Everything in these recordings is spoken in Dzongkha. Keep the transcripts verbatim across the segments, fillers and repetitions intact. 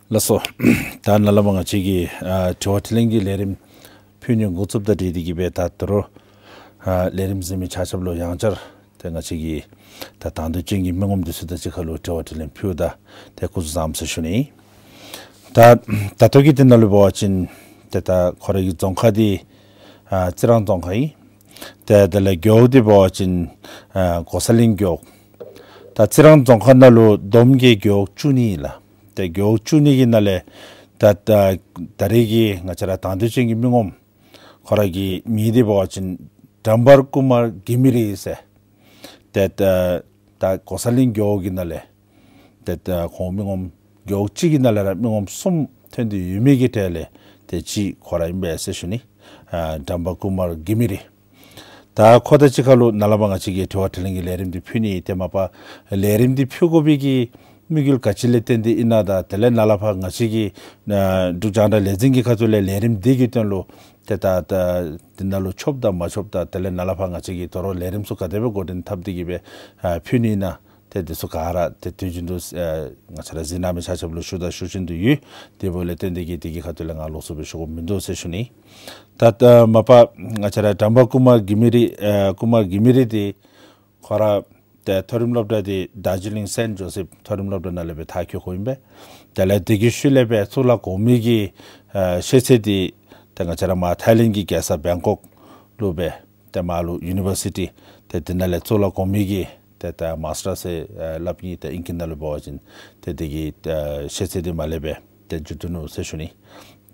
ལགས་སོ། ད་ནཱ་ལས་མར་ང་བཅས་ཀྱི་ཨ་དྲི་བ་དྲིས་ལན་གྱི་ལས་རིམ་ཕུལ་ནི་འགོ་བཙུགསཔ་དང་འབྲེལ་ཏེ་གིས་སྦེ་ད་ད་རུང་ཨ་ལས་རིམ་གཟིགས་མི་ཆ་ཁྱབ་ལུ་ཡང་བསྐྱར་ཏེ་ང་བཅས་ཀྱི་ད་དང་འདོད་ཅན་གྱི་མི་ངོམ་འདི་ཚུ་དང་གཅིག་ཁར་ལུ་དྲི་བ་དྲིས་ལན་ཕུལཝ་ད་ཏེ་སྐུ་གཟུགས་བཟང་ཟེར་ཞུ་ནི། ད་ད་ལྟོ་གི་དེ་ནང་ལུ་འབད་བ་ཅིན་ཏེ་ད་ཁོ་ར་གི་རྫོང་ཁག་འདི་ཨ་རྩི་རང་རྫོང་ཁག་ཨིན། ཏེ་དེ་ལས་རྒེད་འོག་འདི་འབད་བ་ཅིན་ཨ་མགོ་ས་ལིང་རྒེད་འོག། ད་རྩི་རང་རྫོང་ཁག་ནང་ལུ་བསྡོམས་ཀྱིས་རྒེད་འོག་བཅུ་གཉིས་ལགས། ཏེ་རྒེད་འོག་བཅུ་གཉིས་ཀྱི་ནང་ལས་ད་ད་ད་རེས་ཀྱི་ང་བཅས་ར་དང་འདོད་ཅན་གྱི་མི་ངོམ་ཁོ་ར་གི་མིང་འདི་འབད་བ་ཅིན་ཌམ་བར་ཀུ་མར་གྷི་མི་རི་ཟེར། ཏེ་ད་ད་མགོ་ས་ལིང་རྒེད་འོག་གི་ནང་ལས་ཏེ་ད་ཁོང་མི་ངོམ་རྒེད་འོག་གཅིག་གི་ནང་ལས་ར་མི་ངོམ་གསུམ་ཐོན་ཏེ་ཡོད་མི་གི་གྲས་ལས་ཏེ་གཅིག་ཁོ་ར་ཨིན་པས་ཟེར་ཞུ་ནི། ཨ་ཌམ་བར་ཀུ་མར་གྷི་མི་རི། ད་ཁོ་དང་གཅིག་ཁར་ལུ་ནཱ་ལས་མར་ང་བཅས་ཀྱིས་དྲི་བ་དྲིས་ལན་གྱི་ལས་རིམ་འདི་ཕུལ་ནི། ཏེ་མ་པ་ལས་རིམ་འདི་ཕུལ་དགོ་པའི་གི་དམིགས་ཡུལ་ག་ཅི་ལས་བརྟེན་ཏེ་ཨིན་ན་དང་དེ་ལས་ནཱ་ལས་ཕར་ང་བཅས་ཀྱི་ཨ་འབྲུག་རྒྱང་བསྒྲགས་ལས་འཛིན་གྱི་ཁ་ཐུག་ལས་ལས་རིམ་འདི་གི་དོན་ལུ་ཏེ་ད་ད་འདི་ནང་ལུ་ཆོགཔ་དང་མ་ཆོགཔ་དང་དེ་ལས་ནཱ་ལས་ཕར་ང་བཅས་ཀྱིས་ད་རུང་ལས་རིམ་ཚུ་ག་དེ་སྦེ་འགོ་འདྲེན་འཐབ་སྟེ་གིས་སྦེ་ཨ་ཕུལ་ནི་ཨིན་ན། ཏེ་འདི་ཚུ་ག་ར་ཏེ་དུས་རྒྱུན་དུ་ཨ་ང་བཅས་ར་གཟིགས་གནང་མི་ཆ་ཁྱབ་ལུ་ཞུ་དང་ཞུ་བཞིན་དུ་ཡོད། དེ་འབདཝ་ལས་བརྟེན་ཏེ་གིས་དེ་གི་ཁ་ཐུག་ལས་ང་ལོགས་སུ་སྦེ་ཞུ་དགོཔ་མིན་འདུག་ཟེར་ཞུ་ནི། ད་ད་མ་པ་ང་བཅས་ར་ཌམ་བར་ཀུ་མར་གྷི་མི་རི་ཨ་ཀུ་མར་གྷི་མི་རི་འདི་ཁོ་ར་ཏེ་མཐོ་རིམ་སློབ་གྲྭ་འདི་དར་ཇི་ལིང་སེནཊ་ཇོ་སེཕ་མཐོ་རིམ་སློབ་གྲྭ་ནང་ལས་སྦེ་མཐར་འཁྱོལ་དགོཔ་ཨིན་པས། དེ་ལས་དེ་གི་ཤུལ་ལས་སྦེ་གཙུག་ལག་གོང་མའི་གི་ཨ་ཤེས་ཚད་འདི་ཏེ་ང་བཅས་ར་མར་ཐའི་ལེནཌ་གི་རྒྱལ་ས་བེང་ཀོག་ལུ་སྦེ་ཏེ་མར་ལུ་ཡུ་ནི་བར་སི་ཊི་ཏེ་འདི་ནང་ལས་གཙུག་ལག་གོང་མའི་གི་ཏེ་ད་མཱས་ཊར་ཟེར་ཨ་སླབ་ནི། ཏེ་ཨིང་སྐད་ནང་ལུ་འབད་བ་ཅིན་ཏེ་དེ་གི་ཨ་ཤེས་ཚད་འདི་མར་ལས་སྦེ་ཏེ་མཇུག་བསྡུ་ནུག་ཟེར་ཞུ་ནི།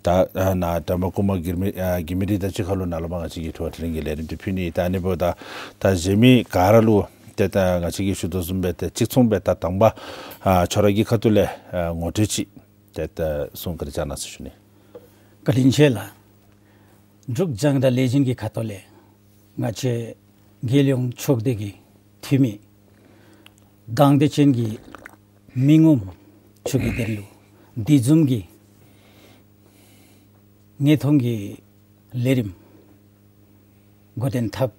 ད་ཨ་ནཱ་ཌམ་བར་ཀུ་མར་གྷི་མི་ཨ་གྷི་མི་རི་དང་གཅིག་ཁར་ལུ་ནཱ་ལས་མར་ང་བཅས་ཀྱིས་དྲི་བ་དྲིས་ལན་གྱི་ལས་རིམ་འདི་ཕུལ་ནི། ད་ཨ་ནི་འབདཝ་ད་ད་གཞན་མི་ག་ར་ལུ་ཏེ་ད་ང་བཅས་ཀྱིས་ཞུ་དོ་བཟུམ་སྦེ་ཏེ་གཅིག་མཚུངས་སྦེ་ད་དང་པ་ཨ་ཁྱོད་ར་གི་ཁ་ཐུག་ལས་ཨ་ངོ་སྤྲོད་ཅིག་ཏེ་ད་གསུང་བཀའ་དྲིན་བསྐྱང་གནང་ཟེར་ཞུ་ནི། བཀའ་དྲིན་ཆེ་ལགས། འབྲུག་རྒྱང་བསྒྲགས་ལས་འཛིན་གྱི་ཁ་ཐུག་ལས་ང་བཅས་རྒྱལ་ཡོངས་ཚོགས་སྡེ་གི་འཐུས་མི་དང་འདོད་ཅན་གྱི་མི་ངོམ་ཚུ་གི་དོན་ལུ་འདི་བཟུམ་གྱི་དངོས་མཐོང་གི་ལས་རིམ་འགོ་འདྲེན་འཐབ།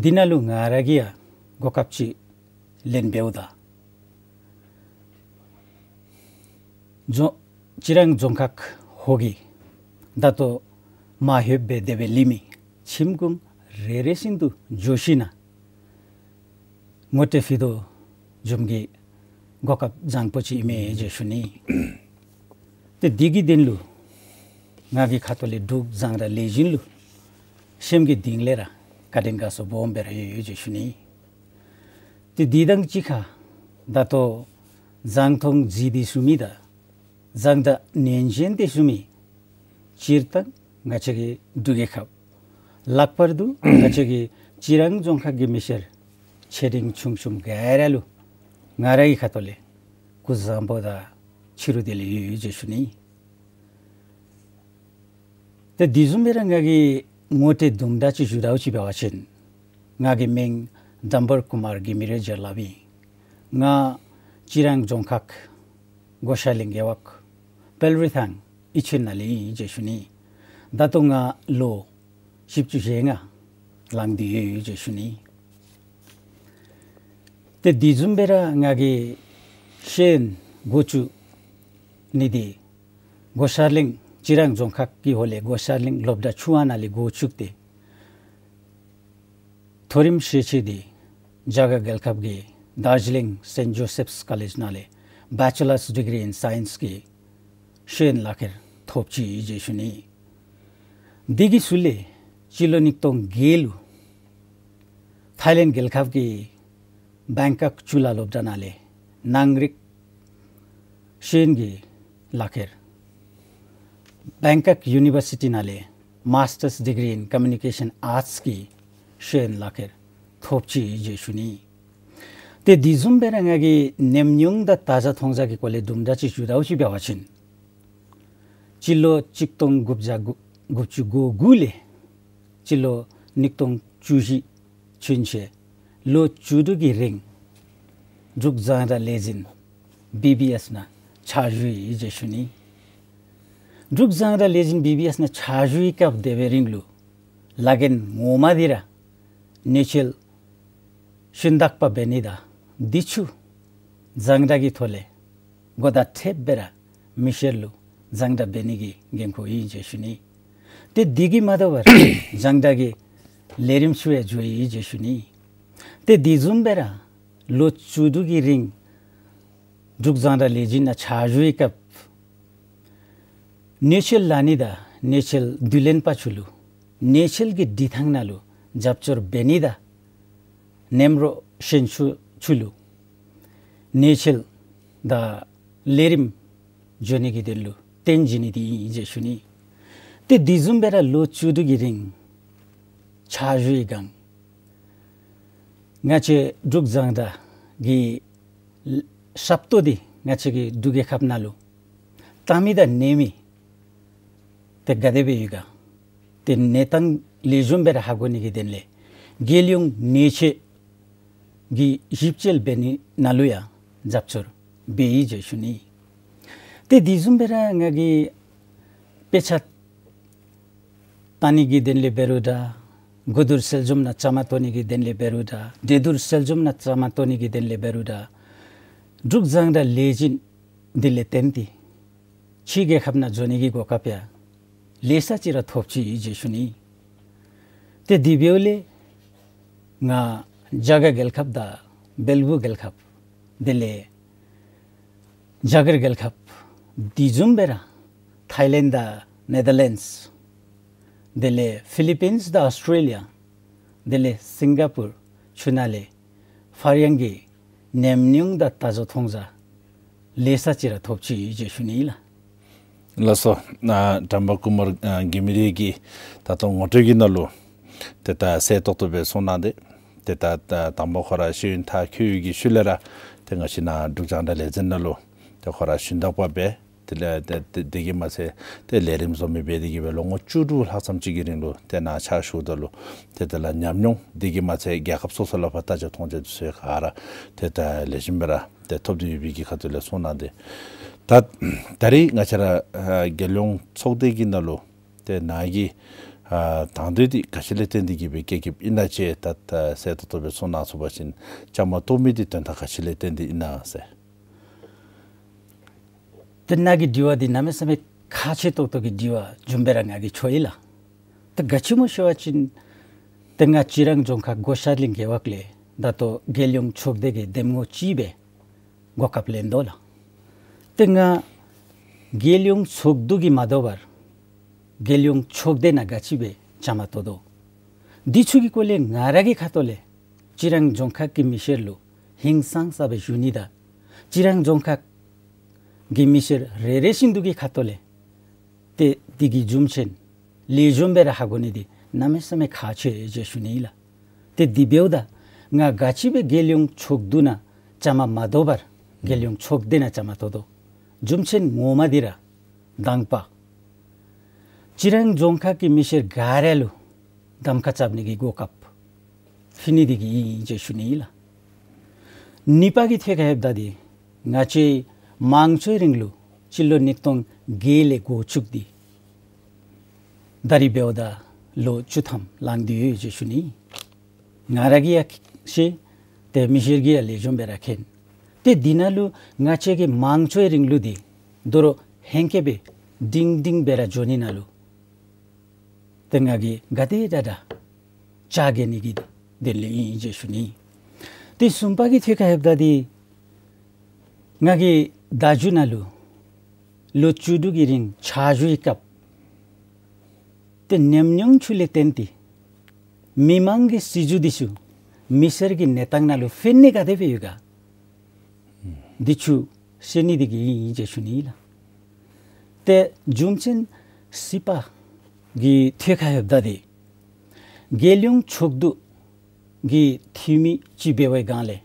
འདི་ནང་ལུ་ང་ར་གིས་ཡང་གོ་སྐབས་ཅིག་ལེན་འབདཝ་ད་རྫོང་རྩི་རང་རྫོང་ཁག་ཧོ་གི་ད་ལྟོ་མ་ཧེབ་སྦེ་དེ་སྦེ་ལི་མི་ཁྱིམ་གུང་རེ་རེ་བཞིན་དུ་འགྱོ་ཞིན་ན་ངོ་སྤྲོད་ཕུལ་དོ་བཟུམ་གྱི་གོ་སྐབས་བཟང་པོ་ཅིག་ཨིན་མས་ཟེར་ཞུ་ནི། ཏེ་འདི་གི་དོན་ལུ་ང་གི་ཁ་ཐུག་ལས་འབྲུག་རྒྱང་བསྒྲགས་ལས་འཛིན་ལུ་སེམས་ཀྱི་གཏིང་ལས་ར་བཀའ་དྲིན་དགའ་ཚོར་སྦོམ་སྦེ་ར་ཡོད་ཡོད་ཟེར་ཞུ་ནི། ཏེ་འདི་དང་གཅིག་ཁར་ད་ལྟོ་རྒྱང་མཐོང་གཟིགས་ཏེ་བཞུགས་མི་དང་རྒྱང་བསྒྲགས་ཉན་བཞིན་ཏེ་བཞུགས་མི་སྤྱིར་བཏང་ང་བཅས་ཀྱི་འབྲུག་རྒྱལ་ཁབ་ལྷག་པར་དུ་ང་བཅས་ཀྱི་རྩི་རང་རྫོང་ཁག་གི་མི་སེར་ཆེ་འབྲིང་ཆུང་གསུམ་ག་ར་ལུ་ང་ར་གི་ཁ་ཐུག་ལས་སྐུ་གཟུགས་བཟང་པོ་དང་ཕྱི་རུ་བདེ་ལེགས་ཡོད་ཡོད་ཟེར་ཞུ་ནི། ཏེ་འདི་བཟུམ་སྦེ་ར་ང་གིས་ངོ་སྤྲོད་དུམ་གྲ་ཅིག་ཞུ་དོ་ཅིག་འབད་བ་ཅིན་ང་གི་མིང་ཌམ་བར་ཀུ་མར་གྷི་མི་རི་ཟེར་སླབ་ཨིན། ང་རྩི་རང་རྫོང་ཁག་སྒོ་ཤར་གླིང་རྒེད་འོག་དཔལ་རི་ཐང་ཨི་ཆོས་ནང་ལས་ཨིན་ཟེར་ཞུ་ནི། ད་ལྟོ་ང་ལོ་བཞི་བཅུ་ཞེ་ལྔ་ལང་སྟེ་ཡོད་ཡོད་ཟེར་ཞུ་ནི། ཏེ་འདི་བཟུམ་སྦེ་ར་ང་གིས་ཤེས་ཡོན་འགོ་བཙུགས་ནི་འདི་སྒོ་ཤར་གླིང་རྩི་རང་རྫོང་ཁག་གི་ཧོངས་ལས་སྒོ་ཤར་གླིང་སློབ་གྲྭ་ཆུང་བ་ནང་ལས་འགོ་བཙུགས་ཏེ་མཐོ་རིམ་ཤེས་ཚད་འདི་རྒྱ་གར་རྒྱལ་ཁབ་ཀྱི་དར་ཇི་ལིང་སེནཊ་ཇོ་སེཕས་ཀོ་ལེཇ་ནང་ལས་བེ་ཅེ་ལརས་ཌི་གི་རི་ཨིན་སའིནསི་གི་ཤེས་ཡོན་ལག་ཁྱེར་ཐོབ་ཅི་ཟེར་ཞུ་ནི། འདི་གི་ཤུལ་ལས་སྤྱི་ལོ་ཉིས་སྟོང་བརྒྱད་ལུ་ཐའི་ལེནཌ་རྒྱལ་ཁབ་ཀྱི་བེང་ཀོག་གཙུག་ལག་སློབ་གྲྭ་ནང་ལས་ནང་རིག་ཤེས་ཡོན་གྱི་ལག་ཁྱེར། བེང་ཀོག་ཡུ་ནི་བར་སི་ཊི་ནང་ལས་Master's Degree in Communication Arts གི་ཤེས་ཡོན་ལག་ཁྱེར་ཐོབ་ཅི་ཟེར་ཞུ་ནི། ཏེ་འདི་བཟུམ་སྦེ་ར་ང་གི་ཉམས་མྱོང་དང་ད་ཆ་མཐོང་ས་གི་སྐོར་ལས་དུམ་གྲ་ཅིག་ཞུ་དོ་ཅིག་འབད་བ་ཅིན་སྤྱི་ལོ་གཅིག་སྟོང་དགུ་བརྒྱ་དགུ་དགུ་བཅུ་གོ་དགུ་ལས་སྤྱི་ལོ་ཉིས་སྟོང་བཅུ་བཞི་ཚུན་ཚོད་ལོ་བཅུ་དྲུག་གི་རིང་འབྲུག་རྒྱང་བསྒྲགས་ལས་འཛིན་བི་བི་ཨེསི་ནང་ཕྱག་ཞུ་ཡི་ཟེར་ཞུ་ནི། འབྲུག་རྒྱང་བསྒྲགས་ལས་འཛིན་བི་བི་ཨེསི་ནང་ཕྱག་ཞུ་བའི་སྐབས་དེ་བའི་རིང་ལུ་ལཱ་འགན་ངོ་མ་འདི་ར་གནས་ཚུལ་ཞུན་དག་པ་འབད་ནི་དང་འདི་ཚུ་རྒྱང་བསྒྲགས་ཀྱི་ཐོག་ལས་གོ་བརྡ་འཕྲོད་སྦེ་ར་ མི་སེར་ལུ་སྦྱང་བརྡར་འབད་ནི་གི་འགན་ཁུར་ཡི་ཟེར་ཞུ་ནི། ཏེ་དེ་གིས་མ་དོ་བར་སྦྱང་བརྡར་གྱི་ལས་རིམ་ཚུ་ཡང་འགྱོ་ཡི་ཟེར་ཞུ་ནི། ཏེ་དེ་བཟུམ་སྦེ་ར་ལོ་བཅུ་དྲུག་གི་རིང་འབྲུག་སྦྱང་བརྡར་ལས་འཛིན་ནང་ཕྱག་ཞུ་བའི་སྐབས་གནས་ཚུལ་ལྷག་ནི་དང་གནས་ཚུལ་བསྡུ་ལེན་པ་ཚུ་ལུ་གནས་ཚུལ་གྱི་སྒྲིག་ཐངས་ནང་ལུ་རྒྱབ་སྐྱོར་འབད་ནི་དང་གནམ་རོགས་གཞན་ཚུ་ཚུ་ལུ་གནས་ཚུལ་དང་ལས་རིམ་འགྱོ་ནི་གི་དོན་ལུ་བརྟེན་བྱིན་ནི་འདི་ཨིན་ཟེར་ཞུ་ནི། ཏེ་དེ་བཟུམ་སྦེ་ར་ལོ་བཅུ་དྲུག་གི་རིང་ཕྱག་ཞུ་བའི་སྒང་ང་བཅས་འབྲུག་སྦྱང་བརྡར་གྱི་ཞབས་ཏོག་འདི་ང་བཅས་ཀྱི་འབྲུག་རྒྱལ་ཁབ་ནང་ལུ་བལྟ་མི་དང་གནས་མི་ཏེ་ག་དེ་སྦེ་ཡོད་ག། ཏེ་གནས་སྟངས་ལེགས་ཤོམ་སྦེ་ར་ཧ་གོ་ནི་གི་དོན་ལས་རྒྱལ་ཡོངས་གནས་ཚད་ཀྱི་ཞིབ་དཔྱད་འབད་ནི་ནང་ལུ་ཡང་རྒྱབ་སྐྱོར་འབད་ཡི་ཟེར་ཞུ་ནི། ཏེ་དེ་བཟུམ་སྦེ་ར་ང་གིས་དཔེ་ཆ་བལྟ་ནི་གི་དོན་ལས་འབད་རུང་འདྲ། གོ་བསྡུར་དཔྱད་འཛོམས་ནང་བཅའ་མར་གཏོགས་ནི་གི་དོན་ལས་འབད་རུང་འདྲ། གྲོས་བསྡུར་དཔྱད་འཛོམས་ནང་བཅའ་མར་གཏོགས་ནི་གི་དོན་ལས་འབད་རུང་འདྲ། འབྲུག་སྦྱང་བརྡར་ལས་འཛིན་འདི་ལས་བརྟེན་ཏེ་ཕྱི་རྒྱལ་ཁབ་ནང་འགྱོ་ནི་གི་གོ་སྐབས་ཡང་ལེ་ཤ་ཅིག་ར་ཐོབ་ཅི་ཨིན་ཟེར་ཞུ་ནི། ཏེ་དེ་འབདཝ་ལས་ང་རྒྱ་གར་རྒྱལ་ཁབ་དང་བལ་པོ་རྒྱལ་ཁབ་དེ་ལས་རྒྱ་གར་རྒྱལ་ཁབ་དེ་བཟུམ་སྦེ་ར་ཐའི་ལེནཌ་དང་ནེ་དར་ལེནཌསི་དེ་ལས་ཕི་ལི་པིནསི་དང་ཨོསི་ཊྲེ་ལི་ཡ་དེ་ལས་སིང་ག་པུར་ཚུ་ནང་ལས་ཧྥ་རན་གྱི་ཉམས་མྱོང་དང་ད་ཚོད་མཐོང་ས་ལེ་ཤ་ཅིག་ར་ཐོབ་ཅི་ཨིན་ཟེར་ཞུ་ནི་ལགས། ལགས་སོ། ཨ་དྲན་པ་ཀུ་མར་ཨ་གི་མི་རེ་གིས་ད་ལྟོ་ངོ་སྤྲོད་ཀྱི་ནང་ལུ་ཏེ་ད་གསལ་ཏོག་ཏོ་སྦེ་གསུངས་གནང་སྟེ་ཏེ་ད་ད་དང་པ་ཁོ་ར་ཤེས་ཡོན་མཐར་འཁྱོལ་བའི་གི་ཤུལ་ལས་ར་ཏེ་ང་བཅས་ནཱ་འབྲུག་རྒྱང་བསྒྲགས་ལས་འཛིན་ནང་ལུ་ཏེ་ཁོ་ར་ཞུན་དག་པ་སྦེ་དེ་ལས་ཏེ་ཏེ་དེ་གིས་མ་ཚད་ཏེ་ལས་རིམ་བཟོ་མི་སྦེ་དེ་གིས་སྦེ་ལོ་ངོ་བཅུ་དྲུག་ལྷག་ཙམ་ཅིག་གི་རིང་ལུ་ཏེ་ནཱ་ཕྱག་ཞུཝ་ད་ལུ་ཏེ་དེ་ལས་ཉམས་མྱོང་དེ་གིས་མ་ཚད་རྒྱལ་ཁབ་སོ་སོ་ལུ་ཕར་ལྟ་རྒྱ་མཐོང་རྒྱ་དེ་ཚུ་ག་ར་ཏེ་ད་ལེགས་ཤོམ་སྦེ་ར་ཏེ་ཐོབ་སྟེ་ཡོད་པའི་གི་ཁ་ཐུག་ལས་གསུངས་གནང་སྟེ། ད་ད་རེས་ང་བཅས་ར་ཨ་རྒྱལ་ཡོངས་ཚོགས་སྡེ་གི་ནང་ལུ་ཏེ་ནཱ་གི་ཨ་དང་འདོད་འདི་ག་ཅི་ལས་བརྟེན་ཏེ་གིས་སྦེ་བསྐྱེད་བསྐྱེདཔ་ཨིན་ན་ཅིག་ད་ད་གསལ་ཏོག་ཏོ་སྦེ་གསུངས་གནང་ཚུགས་པ་ཅིན་བཅའ་མར་གཏོགས་མི་འདི་དོན་དག་ག་ཅི་ལས་བརྟེན་ཏེ་ཨིན་ན་ཟེར། ཏེ་ནཱ་གི་དྲི་བ་འདི་གནམ་མེད་ས་མེད་ཁག་ཆེ་ཏོག་ཏོ་གི་དྲི་བ་བཟུམ་སྦེ་ར་ང་གིས་ཚོར་ཡི་ལགས། ཏེ་ག་ཅི་སྨོ་ཟེར་བ་ཅིན་ཏེ་ང་རྩི་རང་རྫོང་ཁག་སྒོ་གསར་གླིང་རྒེད་འོག་ལས་ད་ལྟོ་རྒྱལ་ཡོངས་ཚོགས་སྡེ་གི་འདེམས་ངོ་ཅིག་སྦེ་གོ་སྐབས་ལེན་དོ་ལགས། ཏེ་ང་རྒྱལ་ཡོངས་ཚོགས་འདུ་གིས་མ་དོ་བར་རྒྱལ་ཡོངས་ཚོགས་སྡེ་ནང་ག་ཅི་སྦེ་བཅའ་མར་གཏོགས་དོ། འདི་ཚུ་གི་སྐོར་ལས་ང་ར་གི་ཁ་ཐུག་ལས་རྩི་རང་རྫོང་ཁག་གི་མི་སེར་ལུ་ཧིང་སངས་ས་སྦེ་ཞུ་ནི་དང་རྩི་རང་རྫོང་ཁག་གི་མི་སེར་རེ་རེ་བཞིན་དུ་གི་ཁ་ཐུག་ལས་ཏེ་དེ་གི་རྒྱུ་མཚན་ལེགས་ཤོམ་སྦེ་ར་ཧ་གོ་ནི་འདི་གནམ་མེད་ས་མེད་ཁག་ཆེ་ཟེར་ཞུ་ནི་ལགས། ཏེ་དེ་འབདཝ་ད་ང་ག་ཅི་སྦེ་རྒྱལ་ཡོངས་ཚོགས་འདུ་ནང་བཅའ་མར་མ་གཏོགས་པར་རྒྱལ་ཡོངས་ཚོགས་སྡེ་ནང་བཅའ་མར་གཏོགས་དོ། རྒྱུ་མཚན་ངོ་མ་འདི་ར་དང་པ་རྩི་རང་རྫོང་ཁག་གི་མི་སེར་ག་ར་ལུ་གདམ་ཁ་རྐྱབ་ནི་གི་གོ་སྐབས་ཕུལ་ནི་འདི་གིས་ཨིན་ཟེར་ཞུ་ནི་ལགས། གཉིས་པ་གི་ཐད་ཁར་ལྷོདཔ་ད་འདི་ང་བཅས་དམངས་གཙོའི་རིང་ལུགས་སྤྱི་ལོ་ཉིས་སྟོང་བརྒྱད་ལས་འགོ་བཙུགས་ཏེ་ད་རིས་འབདཝ་ད་ལོ་བཅུ་ཐམ་ལང་སྟེ་ཡོད་ཟེར་ཞུ་ནི། ང་ར་གིས་ཡང་ཤེས། ཏེ་མི་སེར་གྱིས་ཡང་ལེགས་ཤོམ་སྦེ་ར་མཁྱེན། ཏེ་འདི་ནང་ལུ་ང་བཅས་ཀྱི་དམངས་གཙོའི་རིང་ལུགས་འདི་དོ་རུང་ཧེང་སྐལ་སྦེ་སྒྲིང་སྒྲིང་སྦེ་ར་འགྱོ་ནི་ནང་ལུ་ཏེ་ང་གིས་ག་དེ་དྲག་དྲག་ཕྱག་འགྱེད་ནི་གི་དོན་ལས་ཨིན་ཟེར་ཞུ་ནི། ཏེ་གསུམ་པ་གི་ཐད་ཁར་ལྷོདཔ་ད་འདི་ང་གིས་ད་མཇུག་ནང་ལུ་ལོ་བཅུ་དྲུག་གི་རིང་ཕྱག་ཞུ་བའི་སྐབས་ཏེ་ཉམས་མྱོང་ཚུ་ལས་བརྟེན་ཏེ་མི་མང་གི་སྲིད་བྱུས་འདི་ཚུ་མི་སེར་གྱི་གནས་སྟངས་ནང་ལུ་ཕན་ནི་ག་དེ་སྦེ་ཡོད་ག། འདི་ཚུ་ཤེས་ནི་འདི་གིས་ཨིན་ཟེར་ཞུ་ནི་ལགས། ཏེ་རྒྱུ་མཚན་བཞི་པ་གི་ཐད་ཁར་ལྷོདཔ་ད་འདི་རྒྱལ་ཡོངས་ཚོགས་འདུ་གི་འཐུས་མི་ཅིག་འབད་བའི་སྒང་ལས་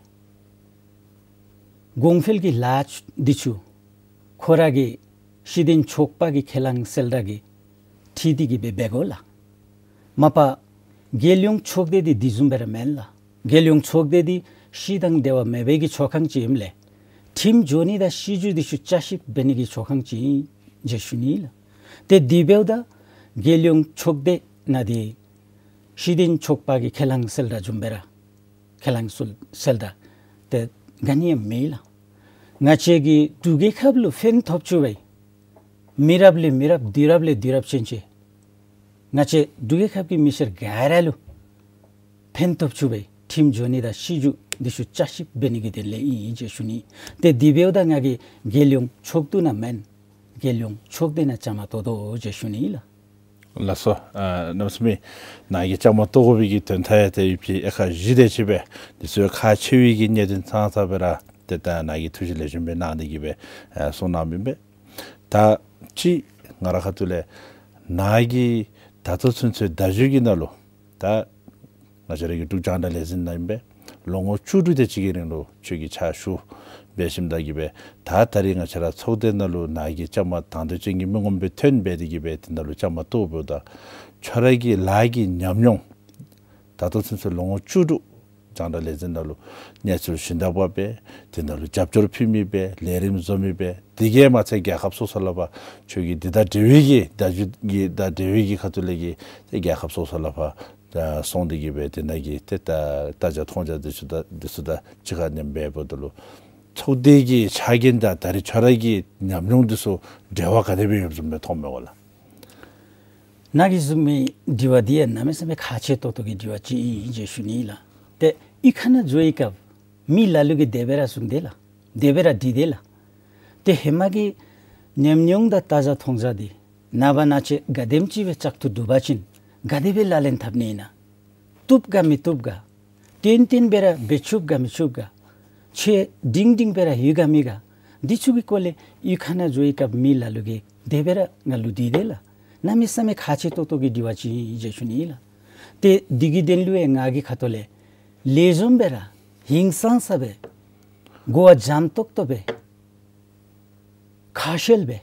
གོང་འཕེལ་གྱི་ལཱ་འདི་ཚུ་ཁོ་ར་གི་སྲིད་དོན་ཚོགས་པ་གི་ཁས་བླངས་གསལ་བསྒྲགས་ཀྱི་འཁྲིལ་ཏེ་གིས་སྦེ་འབད་དགོ་ལགས། མ་པ་རྒྱལ་ཡོངས་ཚོགས་སྡེ་འདི་དེ་བཟུམ་སྦེ་ར་མེན་ལགས། རྒྱལ་ཡོངས་ཚོགས་སྡེ་འདི་སྲིད་དང་འབྲེལ་བ་མེད་པའི་གི་ཚོགས་ཁང་ཅིག་ཨིནམ་ལས་ཁྲིམས་བཟོ་ནི་དང་སྲིད་བྱུས་འདི་ཚུ་བསྐྱར་ཞིབ་འབད་ནི་གི་ཚོགས་ཁང་ཅིག་ཨིན་ཟེར་ཞུ་ནི་ལགས། ཏེ་དེ་འབདཝ་ད་རྒྱལ་ཡོངས་ཚོགས་སྡེ་ནང་འདི་སྲིད་དོན་ཚོགས་པ་གི་ཁས་བླངས་གསལ་བསྒྲགས་བཟུམ་སྦེ་ར་ཁས་བླངས་གསལ་བསྒྲགས་འདི་ག་ནི་ཡང་མེད་ལགས། ང་བཅས་ཀྱི་འབྲུག་རྒྱལ་ཁབ་ལུ་ཕན་ཐོགས་ཚུགས་པའི་ མི་རབས་ལས་མི་རབས་དུས་རབས་ལས་དུས་རབས་ཕྱིན་ཆད་ང་བཅས་འབྲུག་རྒྱལ་ཁབ་ཀྱི་མི་སེར་ག་ར་ལུ་ཕན་ཐོགས་ཚུགས་པའི་ཁྲིམས་བཟོ་ནི་དང་སྲིད་བྱུས་འདི་ཚུ་བསྐྱར་ཞིབ་འབད་ནི་གི་དོན་ལས་ཨིན་ཟེར་ཞུ་ནི། ཏེ་དེ་འབདཝ་ད་ང་གིས་རྒྱལ་ཡོངས་ཚོགས་འདུ་ནང་མེན། རྒྱལ་ཡོངས་ཚོགས་སྡེ་ནང་བཅའ་མར་གཏོགས་དོ་ཟེར་ཞུ་ནི་ལགས། ལགས་སོ། ཨ་གནམ་མེད་ས་མེད་ནཱ་གིས་བཅའ་མར་གཏོགས་དགོ་པའི་གི་དོན་དག་ཡང་ཏེ་ཡོད་པའི་ཨེ་ཁག་བཞི་དེ་ཅིག་སྦེ་འདི་ཚུ་ཁག་ཆེ་བའི་གི་གནད་དོན་ཙང་ཙ་སྦེ་ར་ཏེ་ད་ནཱ་གིས་ཐུགས་རྗེ་ལེགས་ཤོམ་སྦེ་གནང་སྟེ་གི་སྦེ་ཨ་གསུངས་གནངམ་ཨིན་པས། ད་ཅི་ང་རའི་ཁ་ཐུག་ལས་ནཱ་གིས་ད་ལྟོ་ཚུན་ཚོད་བརྡ་བརྒྱུད་ཀྱི་ནང་ལུ་ད་ང་བཅས་རའི་གི་འབྲུག་རྒྱང་བསྒྲགས་ལས་འཛིན་ནང་ཨིན་པས། ལོ་ངོ་བཅུ་དྲུག་དེ་ཅིག་གི་རིང་ལུ་ཁྱོད་ཀྱིས་ཕྱག་ཞུ་འབད་ཞིནམ་ད་གི་སྦེ་ད་ད་རིས་ང་བཅས་རའི་ཚོགས་སྡེ་ནང་ལུ་ནཱ་གིས་བཅའ་མར་དང་འདོད་ཅན་གྱི་མི་ངོམ་སྦེ་ཐོན་འབད་དེ་གི་སྦེ་དེ་ནང་ལུ་བཅའ་མར་གཏོགསཔ་ད་ཁྱོད་རའི་གི་ལཱ་གི་ཉམས་མྱོང་ད་ལྟོ་ཚུན་ཚོད་ལོ་ངོ་བཅུ་དྲུག་རྒྱང་བསྒྲགས་ལས་འཛིན་ནང་ལུ་གནས་ཚུལ་སྦྱིན་བདག་འབད་སྦེ་དེ་ནང་ལུ་རྒྱབ་སྐྱོར་ཕུལ་མི་སྦེ་ལས་རིམ་བཟོ་མི་སྦེ་དེ་གིས་མ་ཚད་རྒྱལ་ཁབ་སོ་སོ་ལས་ཕར་ཁྱོད་ཀྱིས་འདི་དང་འབྲེལ་བའི་གི་བརྡ་བརྒྱུད་ཀྱི་དང་འབྲེལ་བའི་གི་ཁ་ཐུག་ལས་ཀྱི་ཏེ་རྒྱལ་ཁབ་སོ་སོ་ལས་ཕར་ད་སོང་སྟེ་གི་སྦེ་དེ་ནང་གི་ཏེ་ད་ལྟ་རྒྱ་མཐོང་རྒྱ་འདི་ཚུ་དང་འདི་ཚུ་དང་གཅིག་ཁར་མཉམ་སྦེ་འབདཝ་ད་ལུ་ཚོགས་སྡེ་གི་ཕྱག་འགན་དང་ད་རིས་ཁྱོད་རའི་གི་ཉམས་མྱོང་འདི་ཚུ་འབྲེལ་བ་ག་དེ་སྦེ་ཡོདཔ་བཟུམ་སྦེ་མཐོངམ་མས་གོ་ལགས། ནཱ་གིས་གསུངས་མི་དྲི་བ་འདི་ཡང་གནམ་མེད་ས་མེད་ཁག་ཆེ་ཏོག་ཏོ་གི་དྲི་བ་ཅིག་ཨིན་ཟེར་ཞུ་ནི་ལགས། ཏེ་གཡུས་ཁ་ནང་འགྱོ་བའི་སྐབས་མི་ལ་ལུ་གིས་དེ་སྦེ་ར་གསུངས་དེས་ལགས། དེ་སྦེ་ར་དྲིས་དེས་ལགས། ཏེ་ཧེ་མ་གི་ཉམས་མྱོང་དང་ལྟ་རྒྱ་མཐོང་རྒྱ་འདི་ནངས་པ་གནངས་ཚེ་ག་དེམ་ཅིག་སྦེ་བཙག་འཐུ་གྲུབ་པ་ཅིན་ག་དེ་སྦེ་ལག་ལེན་འཐབ་ནི་ཨིན་ན། བཏུབ་ག་མི་བཏུབ་ག། ཏན་ཏན་སྦེ་ར་འབད་ཚུགས་ག་མི་ཚུགས་ག། ཚེ་སྒྲིང་སྒྲིང་སྦེ་ར་ཡོད་ག་མེད་ག། འདི་ཚུ་གི་སྐོར་ལས་གཡུས་ཁ་ནང་འགྱོ་བའི་སྐབས་མི་ལ་ལུ་གིས་དེ་སྦེ་ར་ང་ལུ་དྲིས་དེས་ལགས། གནམ་མེད་ས་མེད་ཁག་ཆེ་ཏོག་ཏོ་གི་དྲི་བ་ཅིག་ཨིན་ཟེར་ཞུ་ནི་ལགས། ཏེ་འདི་གི་དོན་ལུ་ཡང་ང་གི་ཁ་ཐུག་ལས་ལེགས་ཤོམ་སྦེ་ར་ཧིང་སངས་ས་སྦེ་གོ་བ་འཇམ་ཏོག་ཏོ་སྦེ་ཁ་གསལ་སྦེ་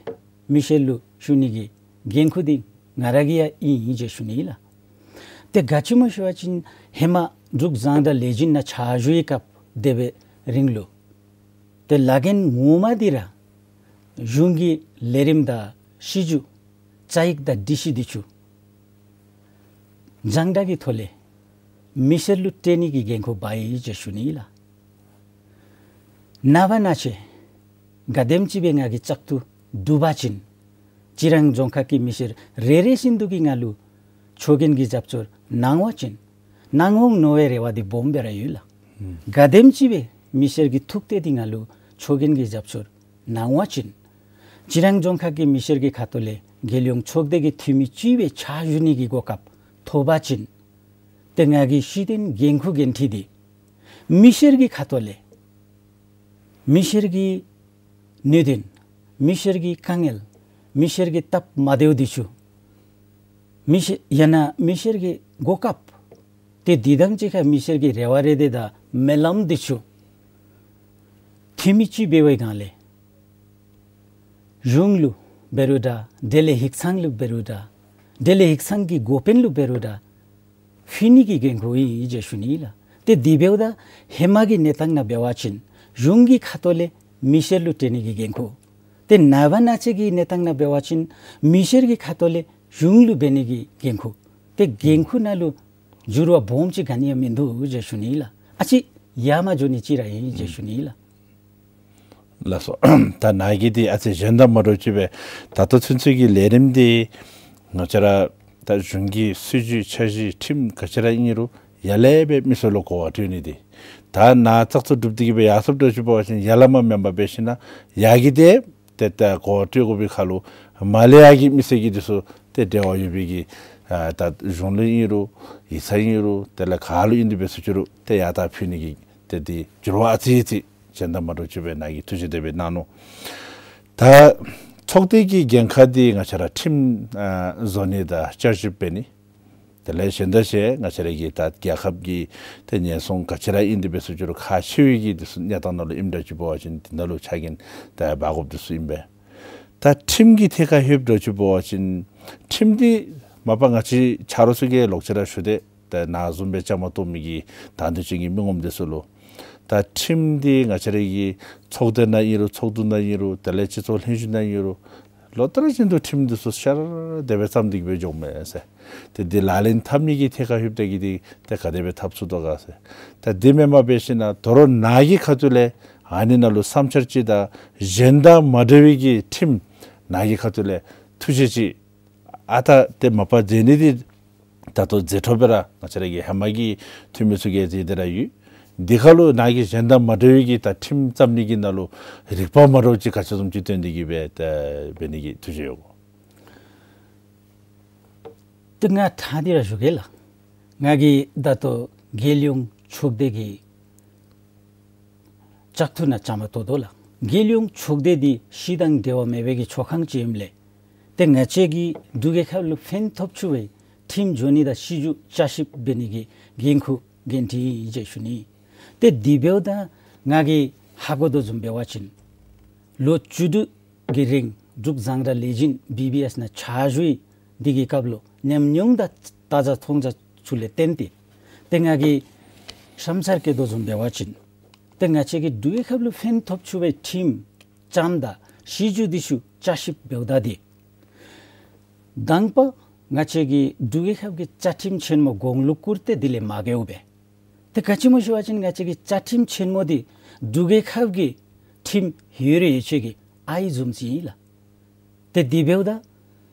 མི་སེར་ལུ་ཞུ་ནི་གི་འགན་ཁུར་འདི་ང་ར་གི་ཡང་ཨིན་ཨིན་ཟེར་ཞུ་ནི་ལགས། ཏེ་ག་ཅི་སྨོ་ཞུ་བ་ཅིན་ཧེ་མ་འབྲུག་རྒྱང་བསྒྲགས་ལས་འཛིན་ནང་ཕྱག་ཞུ་བའི་སྐབས་དེ་སྦེ་རིང་ལུ་ཏེ་ལཱ་འགན་ངོ་མ་འདི་ར་གཞུང་གི་ལས་རིམ་དང་སྲིད་བྱུས་བཅའ་ཡིག་དང་སྒྲིག་གཞི་འདི་ཚུ་རྒྱང་བསྒྲགས་ཀྱི་ཐོག་ལས་མི་སེར་ལུ་སྤྲོད་ནི་གི་འགན་ཁུར་འབག་ཡི་ཟེར་ཞུ་ནི་ལགས། ནངས་པ་གནངས་ཚེ་ག་དེམ་ཅིག་སྦེ་ང་གིས་བཙག་འཐུ་གྲུབ་པ་ཅིན་རྩི་རང་རྫོང་ཁག་གི་མི་སེར་རེ་རེ་བཞིན་དུ་གིས་ང་ལུ་ཚོགས་རྒྱན་གྱི་རྒྱབ་སྐྱོར་གནང་བ་ཅིན་གནང་འོང་མནོ་བའི་རེ་བ་འདི་སྦོམ་སྦེ་ར་ཡོད་ལགས། ག་དེམ་ཅིག་སྦེ་མི་སེར་གྱིས་ཐུགས་གཏད་དེ་ང་ལུ་ཚོགས་རྒྱན་གྱི་རྒྱབ་སྐྱོར་གནང་བ་ཅིན་རྩི་རང་རྫོང་ཁག་གི་མི་སེར་གྱི་ཁ་ཐུག་ལས་རྒྱལ་ཡོངས་ཚོགས་སྡེ་གི་འཐུས་མི་ཅིག་སྦེ་ཕྱག་ཞུ་ནི་གི་གོ་སྐབས་ཐོབ་པ་ཅིན་ཏེ་ང་གི་སྲིད་དོན་འགན་ཁུར་འགན་འཁྲི་འདི་མི་སེར་གྱི་ཁ་ཐུག་ལས་མི་སེར་གྱི་གནད་དོན་མི་སེར་གྱི་དཀའ་ངལ་མི་སེར་གྱི་སྟབས་མ་བདེཝ་འདི་ཚུ་མི་སེར་ཡང་ན་མི་སེར་གྱི་གོ་སྐབས་ཏེ་འདི་དང་གཅིག་ཁར་མི་སེར་གྱི་རེ་བ་རེ་འདོད་དང་སྨོན་ལམ་འདི་ཚུ་འཐུས་མི་ཅིག་འབད་བའི་སྒང་ལས་གཞུང་ལུ་འབད་རུང་འདྲ་འབྲེལ་ཡོད་ཡིག་ཚང་ལུ་འབད་རུང་འདྲ་འབྲེལ་ཡོད་ཡིག་ཚང་གི་འགོ་དཔོན་ལུ་འབད་རུང་འདྲ་ཕུལ་ནི་གི་འགན་ཁུར་ཨིན་ཟེར་ཞུ་ནི་ལགས། ཏེ་དེ་འབདཝ་ད་ཧེ་མ་གི་གནས་སྟངས་ནང་འབད་བ་ཅིན་གཞུང་གི་ཁ་ཐུག་ལས་མི་སེར་ལུ་སྤྲོད་ནི་གི་འགན་ཁུར། ཏེ་ནངས་པ་གནངས་ཚེ་གི་གནས་སྟངས་ནང་འབད་བ་ཅིན་མི་སེར་གྱི་ཁ་ཐུག་ལས་གཞུང་ལུ་འབད་ནི་གི་འགན་ཁུར། ཏེ་འགན་ཁུར་ནང་ལུ་འགྱུར་བ་སྦོམ་ཅིག་ག་ནི་ཡང་མིན་འདུག་ཟེར་ཞུ་ནི་ལགས། ཨ་ཙི་ཡར་མར་འགྱོ་ནི་ཅིག་ར་ཨིན་ཟེར་ཞུ་ནི་ལགས། ལགས་སོ། ད་ནཱ་གིས་འདི་ཨ་ཙི་གཞན་དང་མ་འདྲཝ་ཅིག་སྦེ་ད་ལྟོ་ཚུན་ཚོད་ཀྱི་ལས་རིམ་འདི་ང་བཅས་ར་ད་གཞུང་གི་སྲིད་བྱུས་འཆར་གཞི་ཁྲིམས་ག་ཅི་ར་ཨིན་རུང་ཡར་ལས་སྦེ་མི་སེར་ལུ་གོ་བ་སྤྲོད་ནི་འདི་ད་ནཱ་བཙག་འཐུ་གྲུབ་སྟེ་གི་སྦེ་ཡར་སོངམ་འདྲཝ་ཅིག་འབད་བ་ཅིན་ཡར་ལས་མར་མེན་པར་འབད་ཞིན་ན་ཡར་གྱི་ཏེ་ཏེ་ད་གོ་བ་སྤྲོད་དགོ་པའི་ཁར་ལུ་མར་ལས་ཡར་གྱི་མི་སེར་གྱི་འདི་ཚུ་ཏེ་འབྲེལ་བ་ཡོད་པའི་གི་ཨ་ད་གཞུང་ལུ་ཨིན་རུང་ཡིག་ཚང་ཨིན་རུང་དེ་ལས་ག་ལུ་ཨིན་དེ་འབད་སོང་ཅི་རུང་ཏེ་ཡར་ད་ཕུལ་ནི་གི་ཏེ་འདི་འགྱུར་བ་ཨ་ཙི་ཅིག་གཞན་དང་མ་འདྲཝ་ཅིག་སྦེ་ནཱ་གིས་ཐུགས་རྗེ་དེ་སྦེ་གནང་ནུག། ད་ཚོགས་སྡེ་གི་འགན་ཁག་འདི་ང་བཅས་ར་ཁྲིམས་ཨ་བཟོ་ནི་དང་བསྐྱར་ཞིབ་འབད་ནི། དེ་ལས་གཞན་དག་ཅིག་ང་བཅས་ར་གི་ད་རྒྱལ་ཁབ་ཀྱི་ཏེ་ཉེན་སྲུང་ག་ཅི་ར་ཨིན་དེ་འབད་སོང་ཅི་རུང་ཁག་ཆེ་བའི་གི་འདི་ཚུ་གནས་སྟངས་ནང་ལུ་ཨིནམ་འདྲཝ་ཅིག་འབད་བ་ཅིན་འདི་ནང་ལུ་ཕྱག་འགན་ད་འབག་དགོཔ་འདི་ཚུ་ཨིན་པས། ད་ཁྲིམས་ཀྱི་ཐད་ཁར་ལྷོདཔ་འདྲཝ་ཅིག་འབད་བ་ཅིན་ཁྲིམས་འདི་མ་པ་ང་བཅས་ཆ་རོགས་ཚུ་གིས་ལོག་ཅི་ར་ཞུ་སྟེ་ད་ནཱ་བཟུམ་སྦེ་བཅའ་མར་གཏོགས་མི་གི་དང་འདོད་ཅན་གྱི་མི་ངོམ་འདི་ཚུ་ལུ་ད་ཁྲིམས་འདི་ང་བཅས་ར་གི་ཚོགས་སྡེ་ནང་ཨིན་རུང་ཚོགས་འདུ་ནང་ཨིན་རུང་དེ་ལས་སྤྱི་ཚོགས་ལྷན་བཞུགས་ནང་ཨིན་རུང་ལོ་ལྟར་བཞིན་དུ་ཁྲིམས་འདི་ཚུ་ཤར་དེ་སྦེ་བརྩམས་ཏེ་གི་སྦེ་འགྱོཝ་མས་ཟེར། ཏེ་འདི་ལག་ལེན་འཐབ་ནི་གི་ཐད་ཁར་ལྷོདཔ་ད་གི་འདི་ཏེ་ག་དེ་སྦེ་འཐབ་ཚུགས་དོ་ག་ཟེར། ད་འདི་མེན་པར་འབད་ཞིན་ན་དོ་རུང་ནཱ་གི་ཁ་ཐུག་ལས་ཨ་ནི་ནང་ལུ་བསམ་འཆར་ཅིག་དང་གཞན་དང་མ་འདྲ་བའི་གི་ཁྲིམས་ ནཱ་གི་ཁ་ཐུག་ལས་ཐུགས་བཞེད་ཅིག་ཨ་རྟག་ཏེ་མ་པ་མཛད་ནི་འདི་ད་ལྟོ་མཛད་འཕྲོ་སྦེ་ར་ང་བཅས་ར་གི་ཧེ་མ་གི་འཐུས་མི་ཚུ་གིས་མཛད་དེ་ར་ཡོད། དེ་ཁར་ལུ་ནཱ་གིས་གཞན་དང་མ་འདྲ་བའི་གི་ད་ཁྲིམས་བརྩམ་ནི་གི་ནང་ལུ་རིག་པ་མ་འདྲཝ་ཅིག་ག་ཅི་བཟུམ་ཅིག་བཏོན་ཏེ་གི་སྦེ་ད་འབད་ནི་གི་ཐུགས་བཞེད་ཡོད་གོ། ཏེ་ང་ད་འདི་ར་ཞུ་གེ་ལགས། ང་གིས་ད་ལྟོ་རྒྱལ་ཡོངས་ཚོགས་སྡེ་གི་བཙག་འཐུ་ནང་བཅའ་མར་གཏོགས་དོ་ལགས། རྒྱལ་ཡོངས་ཚོགས་སྡེ་འདི་ཕྱི་དང་འབྲེལ་བ་མེད་པའི་གི་ཚོགས་ཁང་ཅིག་ཨིནམ་ལས་ཏེ་ང་བཅས་ཀྱིས་འབྲུག་རྒྱལ་ཁབ་ལུ་ཕན་ཐོགས་ཚུགས་པའི་ཁྲིམས་བཟོ་ནི་དང་སྲིད་བྱུས་བསྐྱར་ཞིབ་འབད་ནི་གི་འགན་ཁུར་འགན་འཁྲི་ཨིན་ཟེར་ཞུ་ནི། ཏེ་དེ་འབདཝ་ད་ང་གིས་ཧ་གོ་དོ་བཟུམ་འབད་བ་ཅིན་ལོ་བཅུ་དྲུག་གི་རིང་འབྲུག་རྫོང་ར་ལས་འཛིན་བི་བི་ཨེསི་ནང་ཕྱག་ཞུ་ཡི། དེ་གི་སྐབས་ལུ་ཉམས་མྱོང་དང་ལྟ་རྒྱ་མཐོང་རྒྱ་ཚུ་ལས་བརྟེན་ཏེ་ཏེ་ང་གིས་བསམ་འཆར་བཀོད་དོ་བཟུམ་འབད་བ་ཅིན་ཏེ་ང་བཅས་ཀྱི་འབྲུག་རྒྱལ་ཁབ་ལུ་ཕན་ཐོགས་ཚུགས་པའི་ཁྲིམས་བརྩམ་དང་སྲིད་བྱུས་འདི་ཚུ་བསྐྱར་ཞིབ་འབདཝ་ད་འདི་དང་པ་ང་བཅས་ཀྱི་འབྲུག་རྒྱལ་ཁབ་ཀྱི་བཅའ་ཁྲིམས་ཆེན་མོ་གོང་ལུ་བཀུར་ཏེ་དེ་ལས་མ་འགལཝ་སྦེ། ཏེ་ག་ཅི་སྨོ་ཞུ་བ་ཅིན་ང་བཅས་ཀྱི་བཅའ་ཁྲིམས་ཆེན་མོ་འདི་འབྲུག་རྒྱལ་ཁབ་ཀྱི་ཁྲིམས་ཡོད་རེ་ཡོད་ཚད་ཀྱི་ཨའི་བཟུམ་ཅིག་ཨིན་ལགས། ཏེ་དེ་འབདཝ་ད་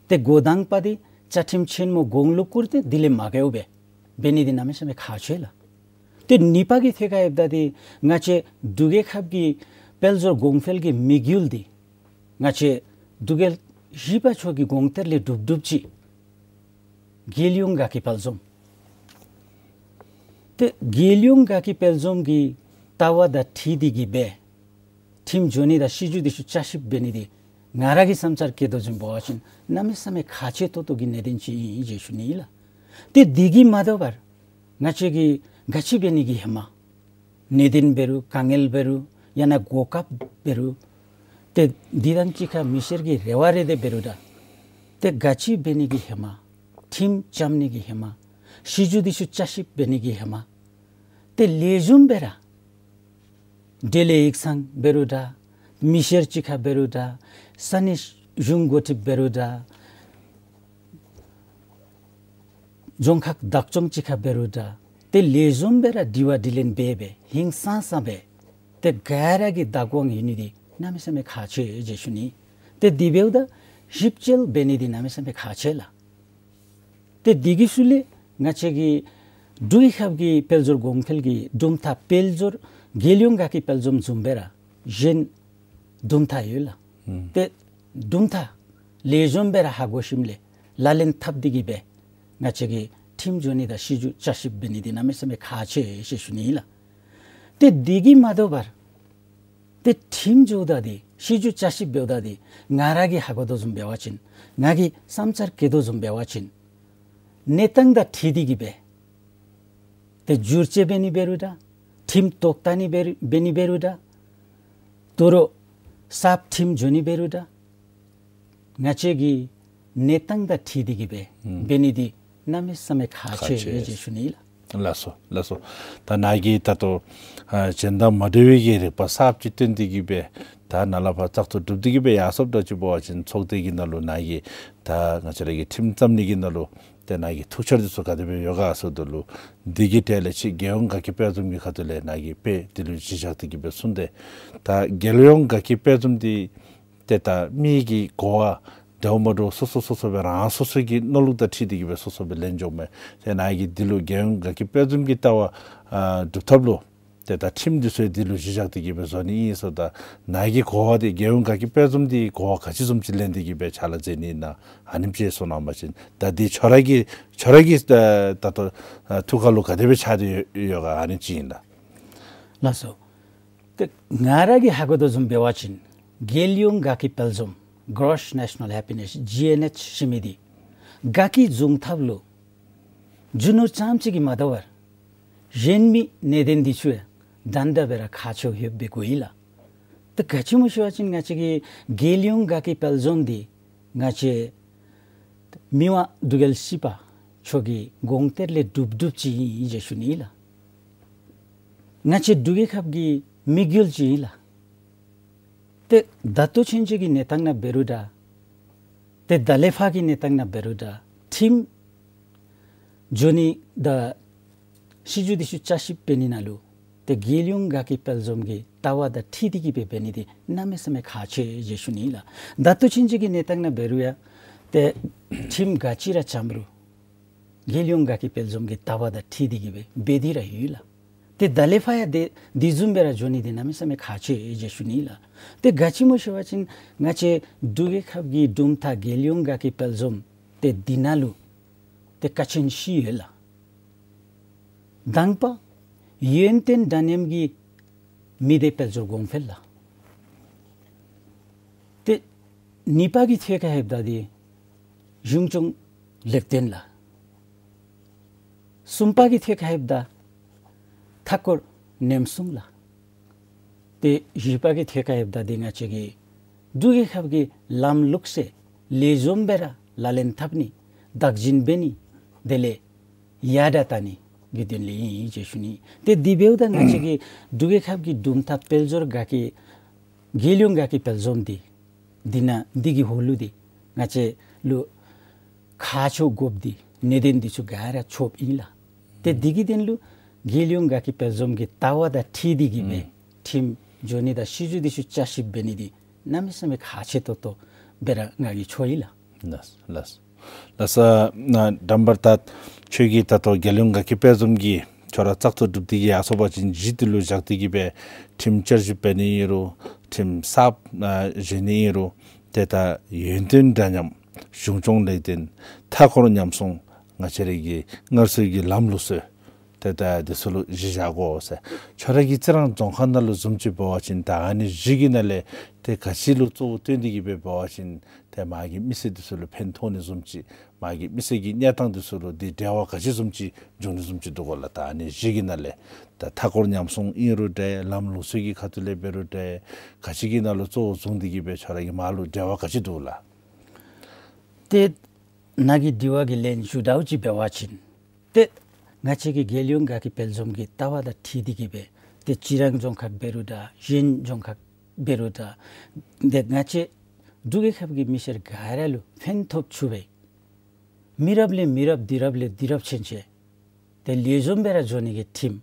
ཏེ་འགོ་དང་པ་འདི་བཅའ་ཁྲིམས་ཆེན་མོ་གོང་ལུ་བཀུར་ཏེ་དེ་ལས་མ་འགལཝ་སྦེ་འབད་ནི་འདི་གནམ་མེད་ས་མེད་ཁག་ཆེ་ལགས། ཏེ་གཉིས་པ་གི་ཐད་ཁར་ཡོདཔ་ད་འདི་ང་བཅས་འབྲུག་རྒྱལ་ཁབ་ཀྱི་དཔལ་འབྱོར་གོང་འཕེལ་གྱི་དམིགས་ཡུལ་འདི་ང་བཅས་འབྲུག་རྒྱལ་བཞི་པ་མཆོག་གི་དགོངས་གཏེར་ལས་གྲུབ་གྲུབ་ཅིག་རྒྱལ་ཡོངས་དགའ་སྐྱིད་དཔལ་འཛོམས། ཏེ་རྒྱལ་ཡོངས་དགའ་སྐྱིད་དཔལ་འཛོམས་ཀྱི་ལྟ་བ་དང་འཁྲིལ་ཏེ་གི་སྦེ་ཁྲིམས་བཟོ་ནི་དང་སྲིད་བྱུས་འདི་ཚུ་བསྐྱར་ཞིབ་འབད་ནི་འདི་ང་ར་གིས་བསམ་འཆར་བཀོད་དོ་བཟུམ་འབད་བ་ཅིན་གནམ་མེད་ས་མེད་ཁག་ཆེ་ཏོག་ཏོ་གི་གནད་དོན་ཅིག་ཨིན་ཟེར་ཞུ་ནི་ལགས། ཏེ་དེ་གིས་མ་དོ་བར་ང་བཅས་ཀྱིས་ག་ཅི་འབད་ནི་གི་ཧེ་མ་གནད་དོན་འབད་རུང་དཀའ་ངལ་འབད་རུང་ཡང་ན་གོ་སྐབས་འབད་རུང་ཏེ་འདི་དང་གཅིག་ཁར་མི་སེར་གྱི་རེ་བ་རེ་དེ་འབད་རུང་ད་ཏེ་ག་ཅི་འབད་ནི་གི་ཧེ་མ་ཁྲིམས་བརྩམ་ནི་གི་ཧེ་མ་སྲིད་བྱུས་འདི་ཚུ་བསྐྱར་ཞིབ་འབད་ནི་གི་ཧེ་མ་ཏེ་ལེགས་ཤོམ་སྦེ་ར་འབྲེལ་ཡོད་ཡིག་ཚང་འབད་རུང་ད་མི་སེར་གཅིག་ཁར་འབད་རུང་ད་ས་གནས་གཞུང་འགོ་ཁྲིདཔ་འབད་རུང་ད་རྫོང་ཁག་བདག་སྐྱོང་གཅིག་ཁར་འབད་རུང་ད་ཏེ་ལེགས་ཤོམ་སྦེ་ར་དྲི་བ་དྲིས་ལན་འབད་སྦེ་ཧིང་སངས་ས་སྦེ་ཏེ་ག་ར་གི་བདག་དབང་ཡོད་ནི་འདི་གནམ་མེད་ས་མེད་ཁག་ཆེ་ཟེར་ཞུ་ནི། ཏེ་དེ་འབདཝ་ད་ཞིབ་དཔྱད་འབད་ནི་འདི་གནམ་མེད་ས་མེད་ཁག་ཆེ་ལགས། ཏེ་དེ་གི་ཤུལ་ལས་ང་བཅས་ཀྱི་འབྲུག་རྒྱལ་ཁབ་ཀྱི་དཔལ་འབྱོར་གོང་འཕེལ་གྱི་གྲུབ་མཐའ་དཔལ་འབྱོར་རྒྱལ་ཡོངས་དགའ་སྐྱིད་དཔལ་འཛོམས་བཟུམ་སྦེ་ར་གཞན་གྲུབ་མཐའ་ཡོད་ལགས། ཨུམ། ཏེ་གྲུབ་མཐའ་ལེགས་ཤོམ་སྦེ་ར་ཧ་གོ་ཞིནམ་ལས་ལག་ལེན་འཐབ་སྟེ་གི་སྦེ་ང་བཅས་ཀྱིས་ཁྲིམས་བཟོ་ནི་དང་སྲིད་བྱུས་བསྐྱར་ཞིབ་འབད་ནི་འདི་གནམ་མེད་ས་མེད་ཁག་ཆེ་ཟེར་ཞུ་ནི་ཨིན་ལགས། ཏེ་དེ་གིས་མ་དོ་བར་ཏེ་ཁྲིམས་བཟོཝ་ད་འདི་སྲིད་བྱུས་བསྐྱར་ཞིབ་འབདཝ་ད་འདི་ང་ར་གིས་ཧ་གོ་དོ་བཟུམ་འབད་བ་ཅིན་ང་གིས་བསམ་འཆར་བཀོད་དོ་བཟུམ་འབད་བ་ཅིན་གནས་སྟངས་དང་འཁྲིལ་ཏེ་གི་སྦེ་ཏེ་བསྒྱུར་བཅོས་འབད་ནི་འབད་རུང་ད་ཁྲིམས་ཐོག་ལྟ་ནི་འབད་རུང་འབད་ནི་འབད་རུང་ད་དོ་རུང་གསརཔ་ཁྲིམས་བཟོ་ནི་འབད་རུང་ད་ང་བཅས་ཀྱི་གནས་སྟངས་དང་འཁྲིལ་ཏེ་གི་སྦེ་ཨུམ་འབད་ནི་འདི་གནམ་མེད་ས་མེད་ཁག་ཆེ་ཁག་ཆེ་ཟེར་ཞུ་ནི་ལགས། ལགས་སོ་ལགས་སོ། ད་ནཱ་གིས་ད་ལྟོ་ཨ་གཞན་དང་མ་འདྲ་བའི་གི་རིག་པ་གསརཔ་ཅིག་བཏོན་ཏེ་གི་སྦེ་ད་ནཱ་ལས་ཕར་བཙག་འཐུ་གྲུབ་སྟེ་གི་སྦེ་ཡར་སོངམ་འདྲཝ་ཅིག་འབད་བ་ཅིན་ཚོགས་སྡེ་གི་ནང་ལུ་ནཱ་གིས་ད་ང་བཅས་ར་གི་ཁྲིམས་བརྩམ་ནི་གི་ནང་ལུ་ཏེ་ནཱ་གི་ཐུགས་འཆར་འདི་ཚུ་ག་དེ་སྦེ་ཡོད་ག་ཟེར་དོ་ལུ་འདི་གི་གྲས་ལས་ཅིག་རྒྱལ་ཡོངས་དགའ་སྐྱིད་དཔལ་འཛོམས་ཀྱི་ཁ་ཐུག་ལས་ནཱ་གིས་དཔེ་འདི་ལུ་གཞི་བཞག་སྟེ་གི་སྦེ་གསུངས་ཏེ། ད་རྒྱལ་ཡོངས་དགའ་སྐྱིད་དཔལ་འཛོམས་འདི་ཏེ་ད་མི་གི་གོ་བ་འདྲཝ་མ་འདྲཝ་སོ་སོ་སོ་སོ་སྦེ་རང་སོ་སོ་གི་མནོ་ལུགས་དང་འཁྲིལ་ཏེ་གི་སྦེ་སོ་སོ་སྦེ་ལེན་འགྱོཝ་མས། ཏེ་ནཱ་གིས་འདི་ལུ་རྒྱལ་ཡོངས་དགའ་སྐྱིད་དཔལ་འཛོམས་ཀྱི་ལྟ་བ་ཨ་སྒྲུབ་ཐབས་ལུ་ཏེ་ད་ཁྲིམས་འདི་ཚུ་འདི་ལུ་གཞི་བཞག་སྟེ་གི་སྦེ་བཟོ་ནི་ཨིན་ཟེརཝ་ད་ནཱ་གི་གོ་བ་འདི་རྒྱལ་ཡོངས་དགའ་སྐྱིད་དཔལ་འཛོམས་འདི་གོ་བ་ག་ཅི་བཟུམ་ཅིག་ལེན་ཏེ་གི་སྦེ་ཕྱག་ལཱ་མཛད་ནི་ཨིན་ན་ཨ་ནེམ་ཅིག་གསུང་གནང་བ་ཅིན་ད་འདི་ཁྱོད་ར་གི་ཁྱོད་ར་གི་ད་ད་ལྟོ་ཨ་ཐུགས་ཁ་ལུ་ག་དེ་སྦེ་ཆགས་ཏེ་ཡོད་ཡོད་ག་ཨ་ནེམ་ཅིག་ཨིན་ད། ལགས་སོ། ཏེ་ང་ར་གིས་ཧ་གོ་དོ་བཟུམ་འབད་བ་ཅིན་རྒྱལ་ཡོངས་དགའ་སྐྱིད་དཔལ་འཛོམས་Gross National Happiness G N H ཟེར་མི་འདི་དགའ་སྐྱིད་འབྱུང་ཐབས་ལུ་རྒྱུ་ནོར་ཙམ་ཅིག་གིས་མ་དོ་བར་གཞན་མི་གནད་དོན་འདི་ཚུ་ཡང་འདྲན་འདྲ་སྦེ་ར་ཁག་ཆེཝ་ཡོདཔ་སྦེ་གོ་ཡི་ལགས། ཏེ་ག་ཅི་སྨོ་ཞུ་བ་ཅིན་ང་བཅས་ཀྱི་རྒྱལ་ཡོངས་དགའ་སྐྱིད་དཔལ་འཛོམས་འདི་ང་བཅས་མི་དབང་འབྲུག་རྒྱལ་བཞི་པ་མཆོག་གི་དགོངས་གཏེར་ལས་གྲུབ་གྲུབ་ཅིག་ཨིན་ཟེར་ཞུ་ནི་ལགས། ང་བཅས་འབྲུག་རྒྱལ་ཁབ་ཀྱི་དམིགས་ཡུལ་ཅིག་ཨིན་ལགས། ཏེ་ད་ལྟོ་ཚུན་ཚོད་ཀྱི་གནས་སྟངས་ནང་འབད་རུང་འདྲ། ཏེ་ད་ལས་ཕར་གྱི་གནས་སྟངས་ནང་འབད་རུང་འདྲ། ཁྲིམས་བཟོ་ནི་དང་སྲིད་བྱུས་འདི་ཚུ་བསྐྱར་ཞིབ་འབད་ནི་ནང་ལུ་ ཏེ་རྒྱལ་ཡོངས་དགའ་སྐྱིད་དཔལ་འཛོམས་ཀྱི་ལྟ་བ་དང་འཁྲིལ་ཏེ་གི་སྦེ་འབད་ནི་འདི་གནམ་མེད་ས་མེད་ཁག་ཆེ་ཟེར་ཞུ་ནི་ལགས། ད་ལྟོ་ཕྱིན་ཆད་ཀྱི་གནས་སྟངས་ནང་འབད་རུང་ཡང་ཏེ་ཁྲིམས་ག་ཅི་ར་བརྩམ་རུང་རྒྱལ་ཡོངས་དགའ་སྐྱིད་དཔལ་འཛོམས་ཀྱི་ལྟ་བ་དང་འཁྲིལ་ཏེ་གི་སྦེ་འབད་དེ་ར་ཡོད་ལགས། ཏེ་ད་ལས་ཕར་ཡང་ཏེ་དེ་བཟུམ་སྦེ་ར་འགྱོ་ནི་འདི་གནམ་མེད་ས་མེད་ཁག་ཆེ་ཟེར་ཞུ་ནི་ལགས། ཏེ་ག་ཅི་སྨོ་ཟེར་བ་ཅིན་ང་བཅས་འབྲུག་རྒྱལ་ཁབ་ཀྱི་གྲུབ་མཐའ་རྒྱལ་ཡོངས་དགའ་སྐྱིད་དཔལ་འཛོམས་ཏེ་འདི་ནང་ལུ་ཏེ་ཀ་ཆེན་བཞི་ཡོད་ལགས། དང་པ་ཡོན་ཏན་འདྲ་མཉམ་གྱི་མི་སྡེ་དཔལ་འབྱོར་གོང་འཕེལ་ལགས། ཏེ་གཉིས་པ་གི་ཐད་ཁར་ལྷོདཔ་ད་འདི་གཞུང་སྐྱོང་ལེགས་ལྡན་ལགས། གསུམ་པ་གི་ཐད་ཁར་ལྷོདཔ་ད་མཐའ་འཁོར་ཉམས་སྲུང་ལགས། ཏེ་བཞི་པ་གི་ཐད་ཁར་ལྷོདཔ་ད་འདི་ང་བཅས་ཀྱི་འབྲུག་རྒྱལ་ཁབ་ཀྱི་ལམ་ལུགས་སྲོལ་ལེགས་ཤོམ་སྦེ་ར་ལག་ལེན་འཐབ་ནི་བདག་འཛིན་འབད་ནི་དེ་ལས་ཡར་དྲག་བཏང་ནི་གི་དོན་ལས་ཨིན་ཟེར་ཞུ་ནི། ཏེ་དེ་འབདཝ་ད་ང་བཅས་ཀྱི་འབྲུག་རྒྱལ་ཁབ་ཀྱི་གྲུབ་མཐའ་དཔལ་འབྱོར་དགའ་སྐྱིད་རྒྱལ་ཡོངས་དགའ་སྐྱིད་དཔལ་འཛོམས་འདི་འདི་ནང་འདི་གི་འོག་ལུ་འདི་ང་བཅས་ལུ་ཁ་ཕྱོགས་དགོཔ་འདི་གནད་དོན་འདི་ཚུ་ག་ར་ཆགསཔ་ཨིན་ལགས། ཏེ་འདི་གི་དོན་ལུ་རྒྱལ་ཡོངས་དགའ་སྐྱིད་དཔལ་འཛོམས་ཀྱི་ལྟ་བ་དང་འཁྲིལ་ཏེ་གི་སྦེ་ཨུམ་ཁྲིམས་བཟོ་ནི་དང་སྲིད་བྱུས་འདི་ཚུ་བསྐྱར་ཞིབ་འབད་ནི་འདི་གནམ་མེད་ས་མེད་ཁག་ཆེ་ཏོག་ཏོ་སྦེ་ར་ང་གིས་ཆོད་ཡི་ལགས། ལགས་ལགས། ལགས་སོ། ན་འགྲམ་པར་ད་ཁྱོད་ཀྱིས་ད་ལྟོ་རྒྱལ་ཡོངས་དགའ་སྐྱིད་དཔལ་འཛོམས་ཀྱི་ཁྱོད་ར་བཙག་འཐུ་གྲུབ་སྟེ་གི་ཡར་སོང་བ་ཅིན་གཞི་འདི་ལུ་བཞག་སྟེ་གི་སྦེ་ཁྲིམས་བསྐྱར་ཞིབ་འབད་ནི་ཨིན་རུང་ཁྲིམས་གསརཔ་ཨ་བཟོ་ནི་ཨིན་རུང་ཏེ་ད་ཡོན་ཏན་འདྲ་མཉམ་གཞུང་སྐྱོང་ལེགས་ལྡན་མཐའ་འཁོར་ཉམས་སྲུང་ང་བཅས་ར་གི་སྔར་སྲོལ་གྱི་ལམ་ལུགས་སྲོལ་ཏེ་ད་འདི་ཚུ་ལུ་གཞི་བཞག་དགོ་ཟེར། ཁྱོད་ར་གི་རྩི་རང་རྫོང་ཁག་ནང་ལུ་བཟུམ་ཅིག་འབད་བ་ཅིན་ད་ཨ་ནི་བཞི་གི་ནང་ལས་ཏེ་ག་ཅི་ལུ་གཙོ་བོ་བཏོན་ཏེ་གི་སྦེ་འབད་བ་ཅིན་ཏེ་མ་གི་མི་སེར་འདི་ཚུ་ལུ་ཕན་ཐོགས་ནི་བཟུམ་ཅིག་མ་གི་མི་སེར་གྱི་གནས་སྟངས་འདི་ཚུ་ལུ་འདི་འབྲེལ་བ་ག་ཅི་བཟུམ་ཅིག་འབྱུང་ནི་བཟུམ་ཅིག་འདུག་གོ་ལགས། ད་ཨ་ནི་བཞི་གི་ནང་ལས་ད་མཐའ་འཁོར་ཉམས་སྲུང་ཨིན་རུང་འདྲ་ལམ་ལུགས་སྲོལ་གྱི་ཁ་ཐུག་ལས་འབད་རུང་འདྲ་ག་ཅི་གི་ནང་ལུ་གཙོ་བོ་བཟུང་སྟེ་གི་སྦེ་ཁྱོད་ར་གི་མར་ལུ་འབྲེལ་བ་ག་ཅི་འདུག་ལགས། ཏེ་ནཱ་གི་དྲི་བ་གི་ལན་ཞུ་དགོཔ་ཅིག་འབད་བ་ཅིན་ཏེ་ང་བཅས་ཀྱི་རྒྱལ་ཡོངས་དགའ་སྐྱིད་དཔལ་འཛོམས་ཀྱི་ལྟ་བ་དང་འཁྲིལ་ཏེ་གི་སྦེ་ཏེ་རྩི་རང་རྫོང་ཁག་འབད་རུང་འདྲ་གཞན་རྫོང་ཁག་འབད་རུང་འདྲ་ཏེ་ང་བཅས་འབྲུག་རྒྱལ་ཁབ་ཀྱི་མི་སེར་ག་ར་ལུ་ཕན་ཐོགས་ཚུགས་པའི་མི་རབས་ལས་མི་རབས་དུས་རབས་ལས་དུས་རབས་ཕྱིན་ཆད་ཏེ་ལེགས་ཤོམ་སྦེ་ར་འགྱོ་ནི་གི་ཁྲིམས་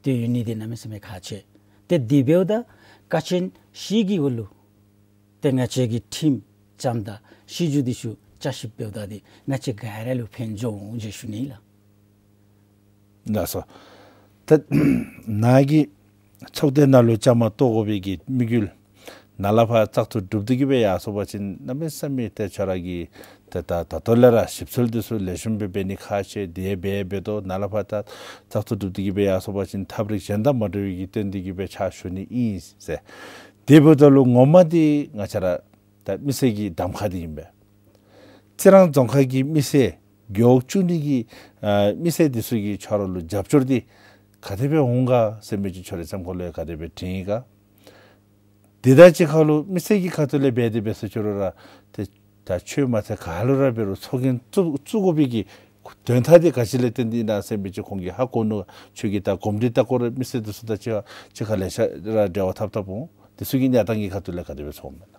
ཏེ་ཡོད་ནི་འདི་གནམ་མེད་ས་མེད་ཁག་ཆེ། ཏེ་དེ་འབདཝ་ད་ཀ་ཆེན་བཞི་གི་འོག་ལུ་ཏེ་ང་བཅས་ཀྱིས་ཁྲིམས་བརྩམ་དང་སྲིད་བྱུས་འདི་ཚུ་བསྐྱར་ཞིབ་འབདཝ་ད་འདི་ང་བཅས་ག་ར་ལུ་ཕན་འགྱོ་འོང་ཟེར་ཞུ་ནི་ལགས། ལགས་སོ། ད་ནཱ་གི་ཚོགས་སྡེ་ནང་ལུ་བཅའ་མར་གཏོགས་དགོ་པའི་གི་དམིགས་ཡུལ་ནཱ་ལས་ཕར་བཙག་འཐུ་གྲུབ་སྟེ་གི་སྦེ་ཡར་སོང་བ་ཅིན་གནམ་མེད་ས་མེད་ཏེ་ཁྱོད་ར་གིས་ཏེ་ད་ད་ལྟོ་ལས་ར་ཞིབ་འཚོལ་འདི་ཚུ་ལེགས་ཤོམ་སྦེ་འབད་ནི་ཁག་ཆེ། དེ་སྦེ་འབད་དོ་ནཱ་ལས་ཕར་ད་བཙག་འཐུ་གྲུབ་སྟེ་གི་སྦེ་ཡར་སོང་བ་ཅིན་ཐབས་རིག་གཞན་དང་མ་འདྲ་བའི་གི་སྟོན་ཏེ་གི་སྦེ་ཕྱག་ཞུ་ནི་ཨིན་ཟེར། དེ་འབདཝ་ད་ལུ་ངོ་མ་འདི་ང་བཅས་ར་ད་མི་སེར་གྱི་གདམ་ཁ་འདི་ཨིན་པས། རྩི་རང་རྫོང་ཁག་གི་མི་སེར་རྒེད་འོག་བཅུ་གཉིས་ཀྱི་ཨ་མི་སེར་འདི་ཚུ་གིས་ཁྱོད་ར་ལུ་རྒྱབ་སྐྱོར་འདི་ག་དེ་སྦེ་འོང་ག་ཟེར་མི་ཅིག་ཁྱོད་རའི་བསམ་ཁ་ལུ་ཡང་ག་དེ་སྦེ་དྲན་ཡི་ག། དེ་དང་གཅིག་ཁར་ལུ་མི་སེར་གྱི་ཁ་ཐུག་ལས་འབད་དེ་འབད་ཟེར་ཁྱོད་ར་ཏེ་ད་ཁྱོད་མ་ཚད་ག་ལུ་ར་འབད་རུང་ཚོགས་རྒྱན་བཙུགས་བཙུགས་དགོ་པའི་གི་དོན་དག་འདི་ག་ཅི་ལས་བརྟེན་ཏེ་ཨིན་ན་ཟེར་མི་ཅིག་ཁོང་གིས་ཧ་གོ་ནུག། ཁྱོད་ཀྱིས་ད་གོམས་འདྲིས་ལྟ་སྐོར་ར་མི་སེར་འདི་ཚུ་དང་གཅིག་ཁར་གཅིག་ཁར་ལེ་ཤ་ར་འབྲེལ་བ་འཐབ་འཐབ་འོང་། འདི་ཚུ་གི་གནས་སྟངས་ཀྱི་ཁ་ཐུག་ལས་ག་དེ་སྦེ་ཚོརཝ་མས་ན།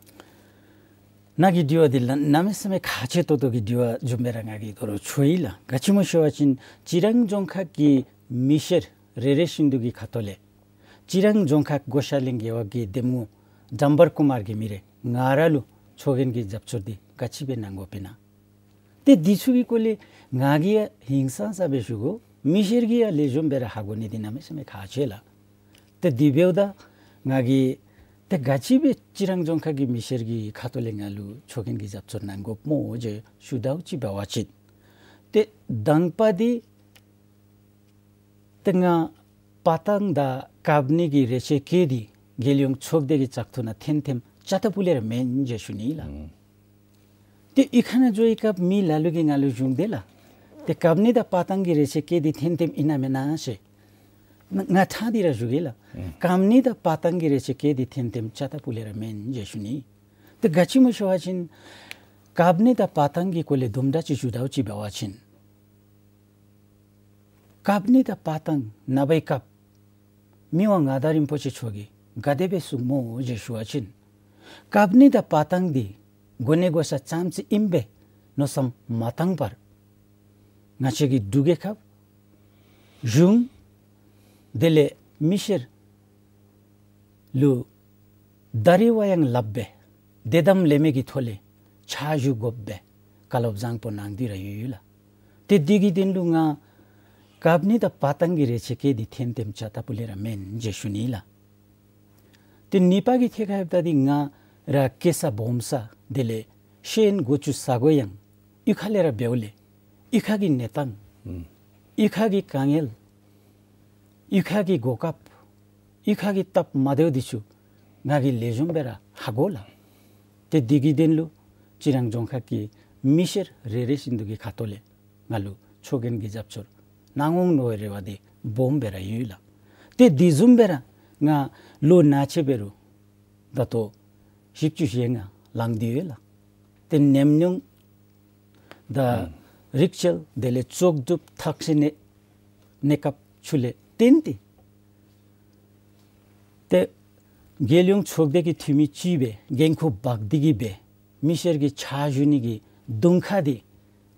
ནཱ་གི་དྲི་བ་འདི་ལགས་གནམ་མེད་ས་མེད་ཁག་ཆེ་ཏོག་ཏོ་གི་དྲི་བ་བཟུམ་སྦེ་ར་ང་གིས་དོ་རུང་ཞུ་ཡི་ལགས། ག་ཅི་སྨོ་ཟེར་བ་ཅིན་རྩི་རང་རྫོང་ཁག་གི་མི་སེར་རེ་རེ་བཞིན་དུ་གི་ཁ་ཐུག་ལས་རྩི་རང་རྫོང་ཁག་སྒོ་ཤར་གླིང་རྒེད་འོག་གི་འདེམས་ངོ་འགྲམ་བར་ཀུ་མར་གྱི་མི་རེ་ང་ར་ལུ་ཚོགས་རྒྱན་གྱི་རྒྱབ་སྐྱོར་འདི་ག་ཅི་སྦེ་གནང་དགོཔ་ཨིན་ན། ཏེ་འདི་ཚུ་གི་སྐོར་ལས་ང་གིས་ཡང་ཧིང་སངས་ས་སྦེ་ཞུ་དགོ། མི་སེར་གྱིས་ཡང་ལེགས་ཤོམ་སྦེ་ར་ཧ་གོ་ནི་འདི་གནམ་མེད་ས་མེད་ཁག་ཆེ་ལགས། ཏེ་དེ་འབདཝ་ད་ང་གིས་ཏེ་ག་ཅི་སྦེ་རྩི་རང་རྫོང་ཁག་གི་མི་སེར་གྱི་ཁ་ཐུག་ལས་ང་ལུ་ཚོགས་རྒྱན་གྱི་རྒྱབ་སྐྱོར་གནང་དགོཔ་སྨོ་ཟེར་ཞུ་དགོཔ་ཅིག་འབད་བ་ཅིན་ཏེ་དང་པ་འདི་ཏེ་ང་པར་བཏང་དང་བཀབ་ནི་གི་རེ་ཆེ་བསྐྱེད་དེ་རྒྱལ་ཡོངས་ཚོགས་སྡེ་གི་བཙག་འཐུ་ནང་འཐོན་འཐོནམ་རྩ་དང་སྤུ་ལས་ར་མེན་ཟེར་ཞུ་ནི་ལགས། ཨུམ། ཏེ་གཡུས་ཁ་ནང་འགྱོ་བའི་སྐབས་མི་ལ་ལུ་གིས་ང་ལུ་ཞུ་དེས་ལགས། ཏེ་བཀབ་ནི་དང་པར་བཏང་གི་རེ་ཆེ་བསྐྱེད་དེ་འཐོན་འཐོནམ་ཨིན་ན་མེན་ན་ཟེར། ང་ང་ཕྲང་སྟེ་ར་ཞུ་གེ་ལགས། ཨུམ། བཀབ་ནི་དང་པར་བཏང་གི་རེ་ཆེ་བསྐྱེད་དེ་འཐོན་འཐོནམ་རྩ་དང་སྤུ་ལས་ར་མེན་ཟེར་ཞུ་ནི། ཏེ་ག་ཅི་སྨོ་ཟེར་བ་ཅིན་བཀབ་ནི་དང་པར་བཏང་གི་སྐོར་ལས་དུམ་གྲ་ཅིག་ཞུ་དགོཔ་ཅིག་འབད་བ་ཅིན་བཀབ་ནི་དང་པར་བཏང་ནངས་པའི་སྐབས་མི་དབང་མངའ་བདག་རིན་པོ་ཆེ་མཆོག་གིས་ག་དེ་སྦེ་གསུངམ་སྨོ་ཟེར་ཞུ་བ་ཅིན་བཀབ་ནི་དང་པར་བཏང་འདི་གོ་གནས་གོ་ས་ཙམ་ཅིག་ཨིན་པས་མནོ་བསམ་མ་བཏང་པར་ང་བཅས་ཀྱི་འབྲུག་རྒྱལ་ཁབ་གཞུང་དེ་ལས་ མི་སེར་ལུ་ད་རིས་བ་ཡང་སླབ་སྦེ་དད་དམ་ལེན་མི་གི་ཐོག་ལས་ཕྱག་ཞུ་དགོཔ་སྦེ་བཀའ་སློབ་བཟང་པོ་གནང་སྟེ་ར་ཡོད་ཡོད་ལགས། ཏེ་དེ་གི་དོན་ལུ་ང་སྐབས་ནི་དང་བར་ཐང་གི་རེ་ཆེ་གེ་འདི་འཐེན་ཏེམ་ཅ་ལྟ་བུ་ལས་ར་མེན་ཟེར་ཞུ་ནི་ལགས། ཏེ་གཉིས་པ་གི་ཐད་ཁར་ཡོདཔ་ད་འདི་ང་ར་སྐྱེས་ས་སྦོམ་ས་དེ་ལས་ཤེས་ཡོན་འགོ་བཙུགས་ས་གོ་ཡང་གཡུས་ཁ་ལས་ར་འབདཝ་ལས་གཡུས་ཁ་གི་གནས་སྟངས་ཨུམ་གཡུས་ཁ་གི་དཀའ་ངལ་གཡུས་ཁ་གི་གོ་སྐབས་གཡུས་ཁ་གི་སྟབས་མ་བདེཝ་འདི་ཚུ་ང་གིས་ལེགས་ཤོམ་སྦེ་ར་ཧ་གོ་ལགས། ཏེ་དེ་གི་དོན་ལུ་རྩི་རང་རྫོང་ཁག་གི་མི་སེར་རེ་རེ་བཞིན་དུ་གི་ཁ་ཐོག་ལས་ང་ལུ་ཚོགས་རྒྱན་གྱི་རྒྱབ་སྐྱོར་གནང་འོང་མནོ་བའི་རེ་བ་འདི་སྦོམ་སྦེ་ར་ཡོད་ལགས། ཏེ་དེ་བཟུམ་སྦེ་ར་ང་ལོ་ན་ཆེ་འབད་རུང་ད་ལྟོ་བཞི་བཅུ་ཞེ་ལྔ་ལང་སྟེ་ཡོད་ལགས། ཏེ་ཉམས་མྱོང་དང་ཨུམ་རིག་རྩལ་དེ་ལས་ལྕོགས་གྲུབ་ཐག་ཆོད་ནི་གནས་སྐབས་ཚུ་ལས་བརྟེན་ཏེ་ཏེ་རྒྱལ་ཡོངས་ཚོགས་སྡེ་གི་འཐུས་མི་ཅིག་སྦེ་འགན་ཁུར་འབག་སྟེ་གི་སྦེ་མི་སེར་གྱི་ཕྱག་ཞུ་ནི་གི་གདོང་ཁ་འདི་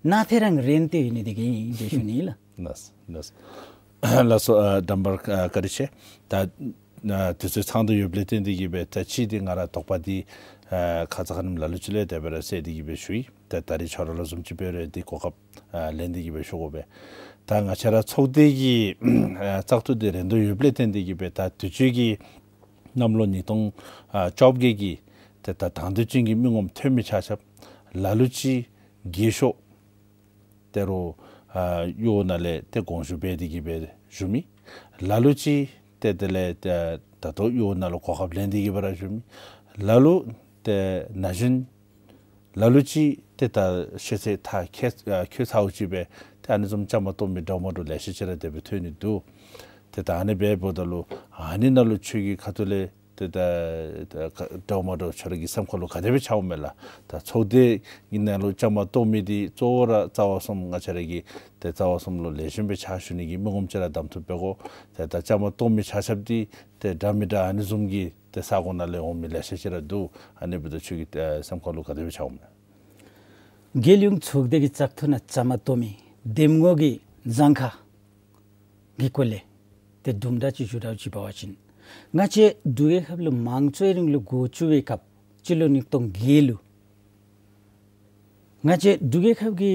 ནང་ཐད་རང་རན་ཏེ་ཡོད་ནི་དེ་གིས་ཨིན་ཟེར་ཞུ་ནི་ལགས། ལགས་ལགས། ལགས་སོ། ཨ་དྲམ་པར་ཨ་བཀའ་དྲིན་ཆེ། ད་ཨ་དུས་ཚོད་ཚང་སྟེ་ཡོདཔ་ལས་བརྟེན་ཏེ་གི་སྦེ་ད་ཅི་འདི་ང་ར་དོགས་པ་འདི་ཨ་ཁ་ཙ་ཁ་ཉིནམ་ལ་ལུ་ཅིག་ལས་དེ་སྦེ་ར་བསལ་ཏེ་གི་སྦེ་ཞུ་ཡི། ད་ད་རིས་ཁྱོད་ར་ལུ་བཟུམ་ཅིག་འབད་རུང་འདི་གོ་སྐབས་ཨ་ལེན་ཏེ་གི་སྦེ་ཞུ་དགོ་པས། ད་ང་བཅས་ར་ཚོགས་སྡེ་གི་ཨ་བཙག་འཐུ་འདི་རན་དོ་ཡོདཔ་ལས་བརྟེན་ཏེ་གི་སྦེ་ད་དུས་ཅི་གི་གནམ་ལོ་ཉིས་སྟོང་ཨ་བཅོ་བརྒྱད་ཀྱི་ཏེ་ད་དང་འདོད་ཅན་གྱི་མི་ངོམ་ཐོན་མི་ཆ་ཁྱབ་ལ་ལུ་ཅིག་རྒས་ཤོས་ཏེ་རོགས་ཨ་གཡོག་ནང་ལས་ཏེ་དགོངས་ཞུ་འབད་དེ་གི་སྦེ་བཞུགས་མི། ལ་ལུ་ཅིག་ཏེ་དེ་ལས་ཏེ་ད་ལྟོ་གཡོག་ནང་ལུ་གོ་སྐབས་ལེན་ཏེ་གི་སྦེ་ར་བཞུགས་མི། ལ་ལུ་ཏེ་ན་གཞོན་ལ་ལུ་ཅིག་ཏེ་ད་ཤེས་ཚད་མཐར་འཁྱོལ་ཨ་འཁྱོལ་ཚརཝ་ཅིག་སྦེ་ཏེ་ཨ་ནི་བཟུམ་བཅའ་མར་གཏོགས་མི་འདྲཝ་མ་འདྲཝ་ལེ་ཤ་ཅིག་ར་དེ་སྦེ་ཐོན་ནི་འདུག། ཏེ་ད་ཨ་ནི་སྦེ་འབདཝ་ད་ལུ་ཨ་ནི་ནང་ལུ་ཁྱོད་ཀྱི་ཁ་ཐུག་ལས་ཏེ་ད་ད་འདྲཝ་མ་འདྲཝ་ཁྱོད་ར་གི་སེམས་ཁ་ལུ་ག་དེ་སྦེ་འཆརཝ་མས་ལགས། ད་ཚོགས་སྡེ་གི་ནང་ལུ་བཅའ་མར་གཏོགས་མི་འདི་གཙོ་བོ་ར་རྩ་བ་གསུམ་ང་བཅས་ར་གི་ཏེ་རྩ་བ་གསུམ་ལུ་ལེགས་ཤོམ་སྦེ་ཕྱག་ཞུ་ནི་གི་མི་ངོམ་ཅིག་ར་གདམ་འཐུ་འབད་དགོ། ཏེ་ད་བཅའ་མར་གཏོགས་མི་ཆ་ཁྱབ་འདི་ཏེ་འདྲ་མི་འདྲ་ཨ་ནི་བཟུམ་གྱི་ཏེ་ས་གོ་ནང་ལས་འོང་མི་ལེ་ཤ་ཅིག་ར་འདུག། ཨ་ནི་འབདཝ་ད་ཁྱོད་ཀྱི་ཨ་སེམས་ཁ་ལུ་ག་དེ་སྦེ་འཆརཝ་མས། རྒྱལ་ཡོངས་ཚོགས་སྡེ་གི་བཙག་འཐུ་ནང་བཅའ་མར་གཏོགས་མི་འདེམས་ངོ་གི་གྱངས་ཁ་གི་སྐོར་ལས་ཏེ་དུམ་གྲ་ཅིག་ཞུ་དགོཔ་ཅིག་འབད་བ་ཅིན་ང་བཅས་འབྲུག་རྒྱལ་ཁབ་ལུ་མང་གཙོའི་རིང་ལུགས་འགོ་བཙུགས་པའི་སྐབས་སྤྱི་ལོ་ཉིས་སྟོང་བརྒྱད་ལུ་ང་བཅས་འབྲུག་རྒྱལ་ཁབ་ཀྱི་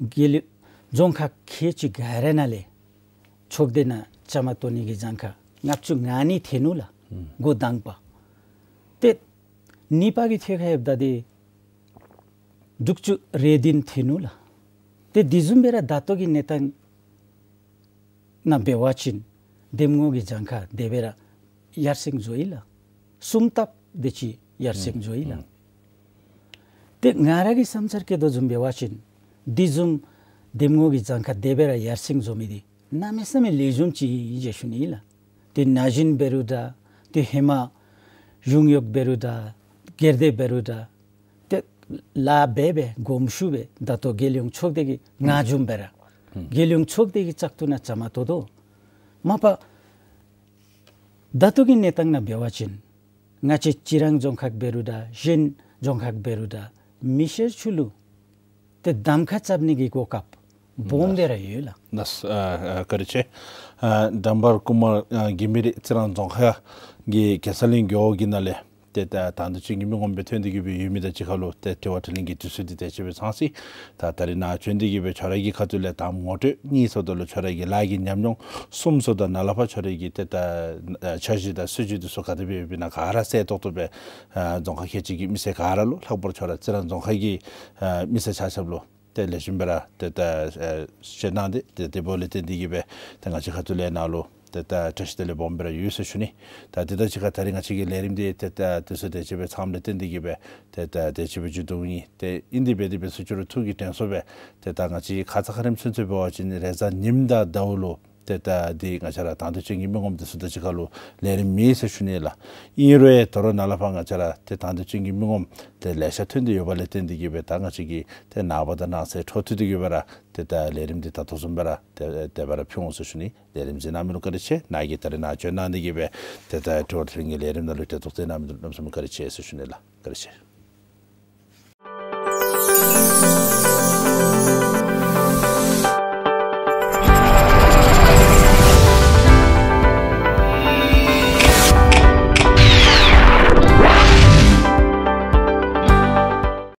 རྒྱལ་ཡོངས་རྫོང་ཁག་ཁལ་གཅིག་ག་ར་ནང་ལས་ཚོགས་སྡེ་ནང་བཅའ་མར་གཏོགས་ནི་གི་གྱངས་ཁ་ལྔ་བཅུ་ང་གཉིས་ཐོན་ནུག་ལགས། ཨུམ་འགོ་དང་པ། ཏེ་གཉིས་པ་གི་ཐད་ཁར་ཡོདཔ་ད་འདི་དྲུག་ཅུ་རེ་བདུན་ཐོན་ནུག་ལགས། ཏེ་དེ་བཟུམ་སྦེ་ར་ད་ལྟོ་གི་གནས་སྟངས་ནང་འབད་བ་ཅིན་འདེམས་ངོ་གི་གྱངས་ཁ་དེ་སྦེ་ར་ཡར་སེང་འགྱོ་ཡི་ལགས། སུམ་ལྟབ་དེ་ཅིག་ཡར་སེང་འགྱོ་ཡི་ལགས། ཨུམ་ཏེ་ང་ར་གིས་བསམ་འཆར་བཀོད་དོ་བཟུམ་འབད་བ་ཅིན་དེ་བཟུམ་འདེམས་ངོ་གི་གྱངས་ཁ་དེ་སྦེ་ར་ཡར་སེང་འགྱོ་མི་འདི་གནམ་མེད་ས་མེད་ལེགས་ཤོམ་ཅིག་ཨིན་ཟེར་ཞུ་ནི་ལགས། ཏེ་ན་གཞོན་འབད་རུང་འདྲ་ཏེ་ཧེ་མ་གཞུང་གཡོག་འབད་རུང་འདྲ་སྒེར་སྡེ་འབད་རུང་འདྲ་ཏེ་ལཱ་འབད་སྦེ་དགོངས་ཞུ་སྦེ་ད་ལྟོ་རྒྱལ་ཡོངས་ཚོགས་སྡེ་གི་ནང་འཛུལ་སྦེ་ར་ཨུམ་རྒྱལ་ཡོངས་ཚོགས་སྡེ་གི་བཙག་འཐུ་ནང་བཅའ་མར་གཏོགས་དོ། མ་པ་ད་ལྟོ་གི་གནས་སྟངས་ནང་འབད་བ་ཅིན་ང་བཅས་རྩི་རང་རྫོང་ཁག་འབད་རུང་འདྲ་གཞན་རྫོང་ཁག་འབད་རུང་འདྲ་མི་སེར་ཚུ་ལུ་ཏེ་གདམ་ཁ་རྐྱབ་ནི་གི་གོ་སྐབས་སྦོམ་སྦེ་ར་ཡོད་ལགས། ལགས་སོ། ཨ་ཨ་བཀའ་དྲིན་ཆེ། ཨ་དྲམ་པར་ཀུ་མར་ཨ་གི་མི་རི་རྩི་རང་རྫོང་ཁག་གི་གེ་སར་གླིང་རྒེད་འོག་གི་ནང་ལས་ཏེ་ད་དང་འདོད་ཅན་གྱི་མི་ངོམ་སྦེ་ཐོན་ཏེ་གི་སྦེ་ཡོད་མི་དང་གཅིག་ཁར་ལུ་ཏེ་དྲི་བ་དྲིས་ལན་གྱི་དུས་ཚོད་འདི་དེ་ཅིག་སྦེ་ཚང་ཅི། ད་ད་རིས་ནཱ་བྱོན་ཏེ་གི་སྦེ་ཁྱོད་ར་གི་ཁ་ཐུག་ལས་དང་པ་ངོ་སྤྲོད། གཉིས་ཚུ་ད་ལུ་ཁྱོད་ར་གི་ལཱ་གི་ཉམས་མྱོང་། གསུམ་ཚུ་ད་ནཱ་ལས་ཕར་ཁྱོད་ར་གི་ཏེ་ད་ཨ་འཆར་གཞི་དང་སྲིད་བྱུས་འདི་ཚུ་ག་དེ་སྦེ་ཡོདཔ་ཨིན་ན་ག་ར་གསལ་ཏོག་ཏོ་སྦེ་ཨ་རྫོང་ཁག་ཁལ་གཅིག་གི་མི་སེར་ག་ར་ལུ་ལྷག་པར་ཁྱོད་ར་རྩི་རང་རྫོང་ཁག་གི་ཨ་མི་སེར་ཆ་ཁྱབ་ལུ་ཏེ་ལེགས་ཤོམ་སྦེ་ར་ཏེ་ད་ཨ་བཤད་གནང་སྟེ་ཏེ་དེ་འབདཝ་ལས་བརྟེན་ཏེ་གི་སྦེ་ཏེ་ང་བཅས་ཁ་ཐུག་ལས་ནཱ་ལུ་ཏེ་ད་བཀྲ་ཤིས་བདེ་ལེགས་སྦོམ་སྦེ་ར་ཡོད་ཟེར་ཞུ་ནི། ད་དེ་དང་གཅིག་ཁར་ད་རིས་ང་བཅས་ཀྱི་ལས་རིམ་འདི་ཏེ་ད་དུས་ཚོད་དེ་ཅིག་སྦེ་ཚངམ་ལས་བརྟེན་ཏེ་གི་སྦེ་ཏེ་ད་དེ་ཅིག་སྦེ་མཇུག་བསྡུ་ནི། ཏེ་ཨིན་དེ་སྦེ་དེ་སྦེ་ཚུ་ཅིག་རུང་ཐུགས་ཀྱི་དྲན་གསོ་སྦེ་ཏེ་ད་ང་བཅས་ཁ་ཙ་ཁ་ཉིནམ་ཚུན་ཚོད་འབད་བ་ཅིན་རེས་གཟའ་ཉིམ་དང་ཟླཝ་ལུ་ཏེ་ད་འདི་ང་བཅས་ར་དང་འདོད་ཅན་གྱི་མི་ངོམ་འདི་ཚུ་དང་གཅིག་ཁར་ལུ་ལས་རིམ་མེད་ཟེར་ཞུ་ནི་ལགས། ཨིན་རུང་ཡང་ད་རུང་ནཱ་ལས་ཕར་ང་བཅས་ར་ཏེ་དང་འདོད་ཅན་གྱི་མི་ངོམ་ཏེ་ལེ་ཤ་ཐོན་ཏེ་ཡོདཔ་ལས་བརྟེན་ཏེ་གི་སྦེ་ད་ང་བཅས་ཀྱིས་ཏེ་ནངས་པ་དང་གནངས་ཚེ་འཕྲོ་མཐུད་དེ་གི་སྦེ་ར་ཏེ་ད་ལས་རིམ་འདི་ད་ལྟོ་བཟུམ་སྦེ་ར་ཏེ་དེ་སྦེ་ར་ཕུལ་འོང་ཟེར་ཞུ་ནི། ལས་རིམ་གཟིགས་གནང་མི་ལུ་བཀའ་དྲིན་ཆེ། ནཱ་གིས་ད་རིས་ནཱ་བྱོན་གནང་སྟེ་གི་སྦེ་ཏེ་ད་དྲི་བ་དྲིས་ལན་གྱི་ལས་རིམ་ནང་ལུ་གྲལ་གཏོགས་མཛད་གནང་མི་ལུ་གནམ་མེད་ས་མེད་བཀའ་དྲིན་ཆེ་ཟེར་ཞུ་ནི་ལགས། བཀའ་དྲིན་ཆེ།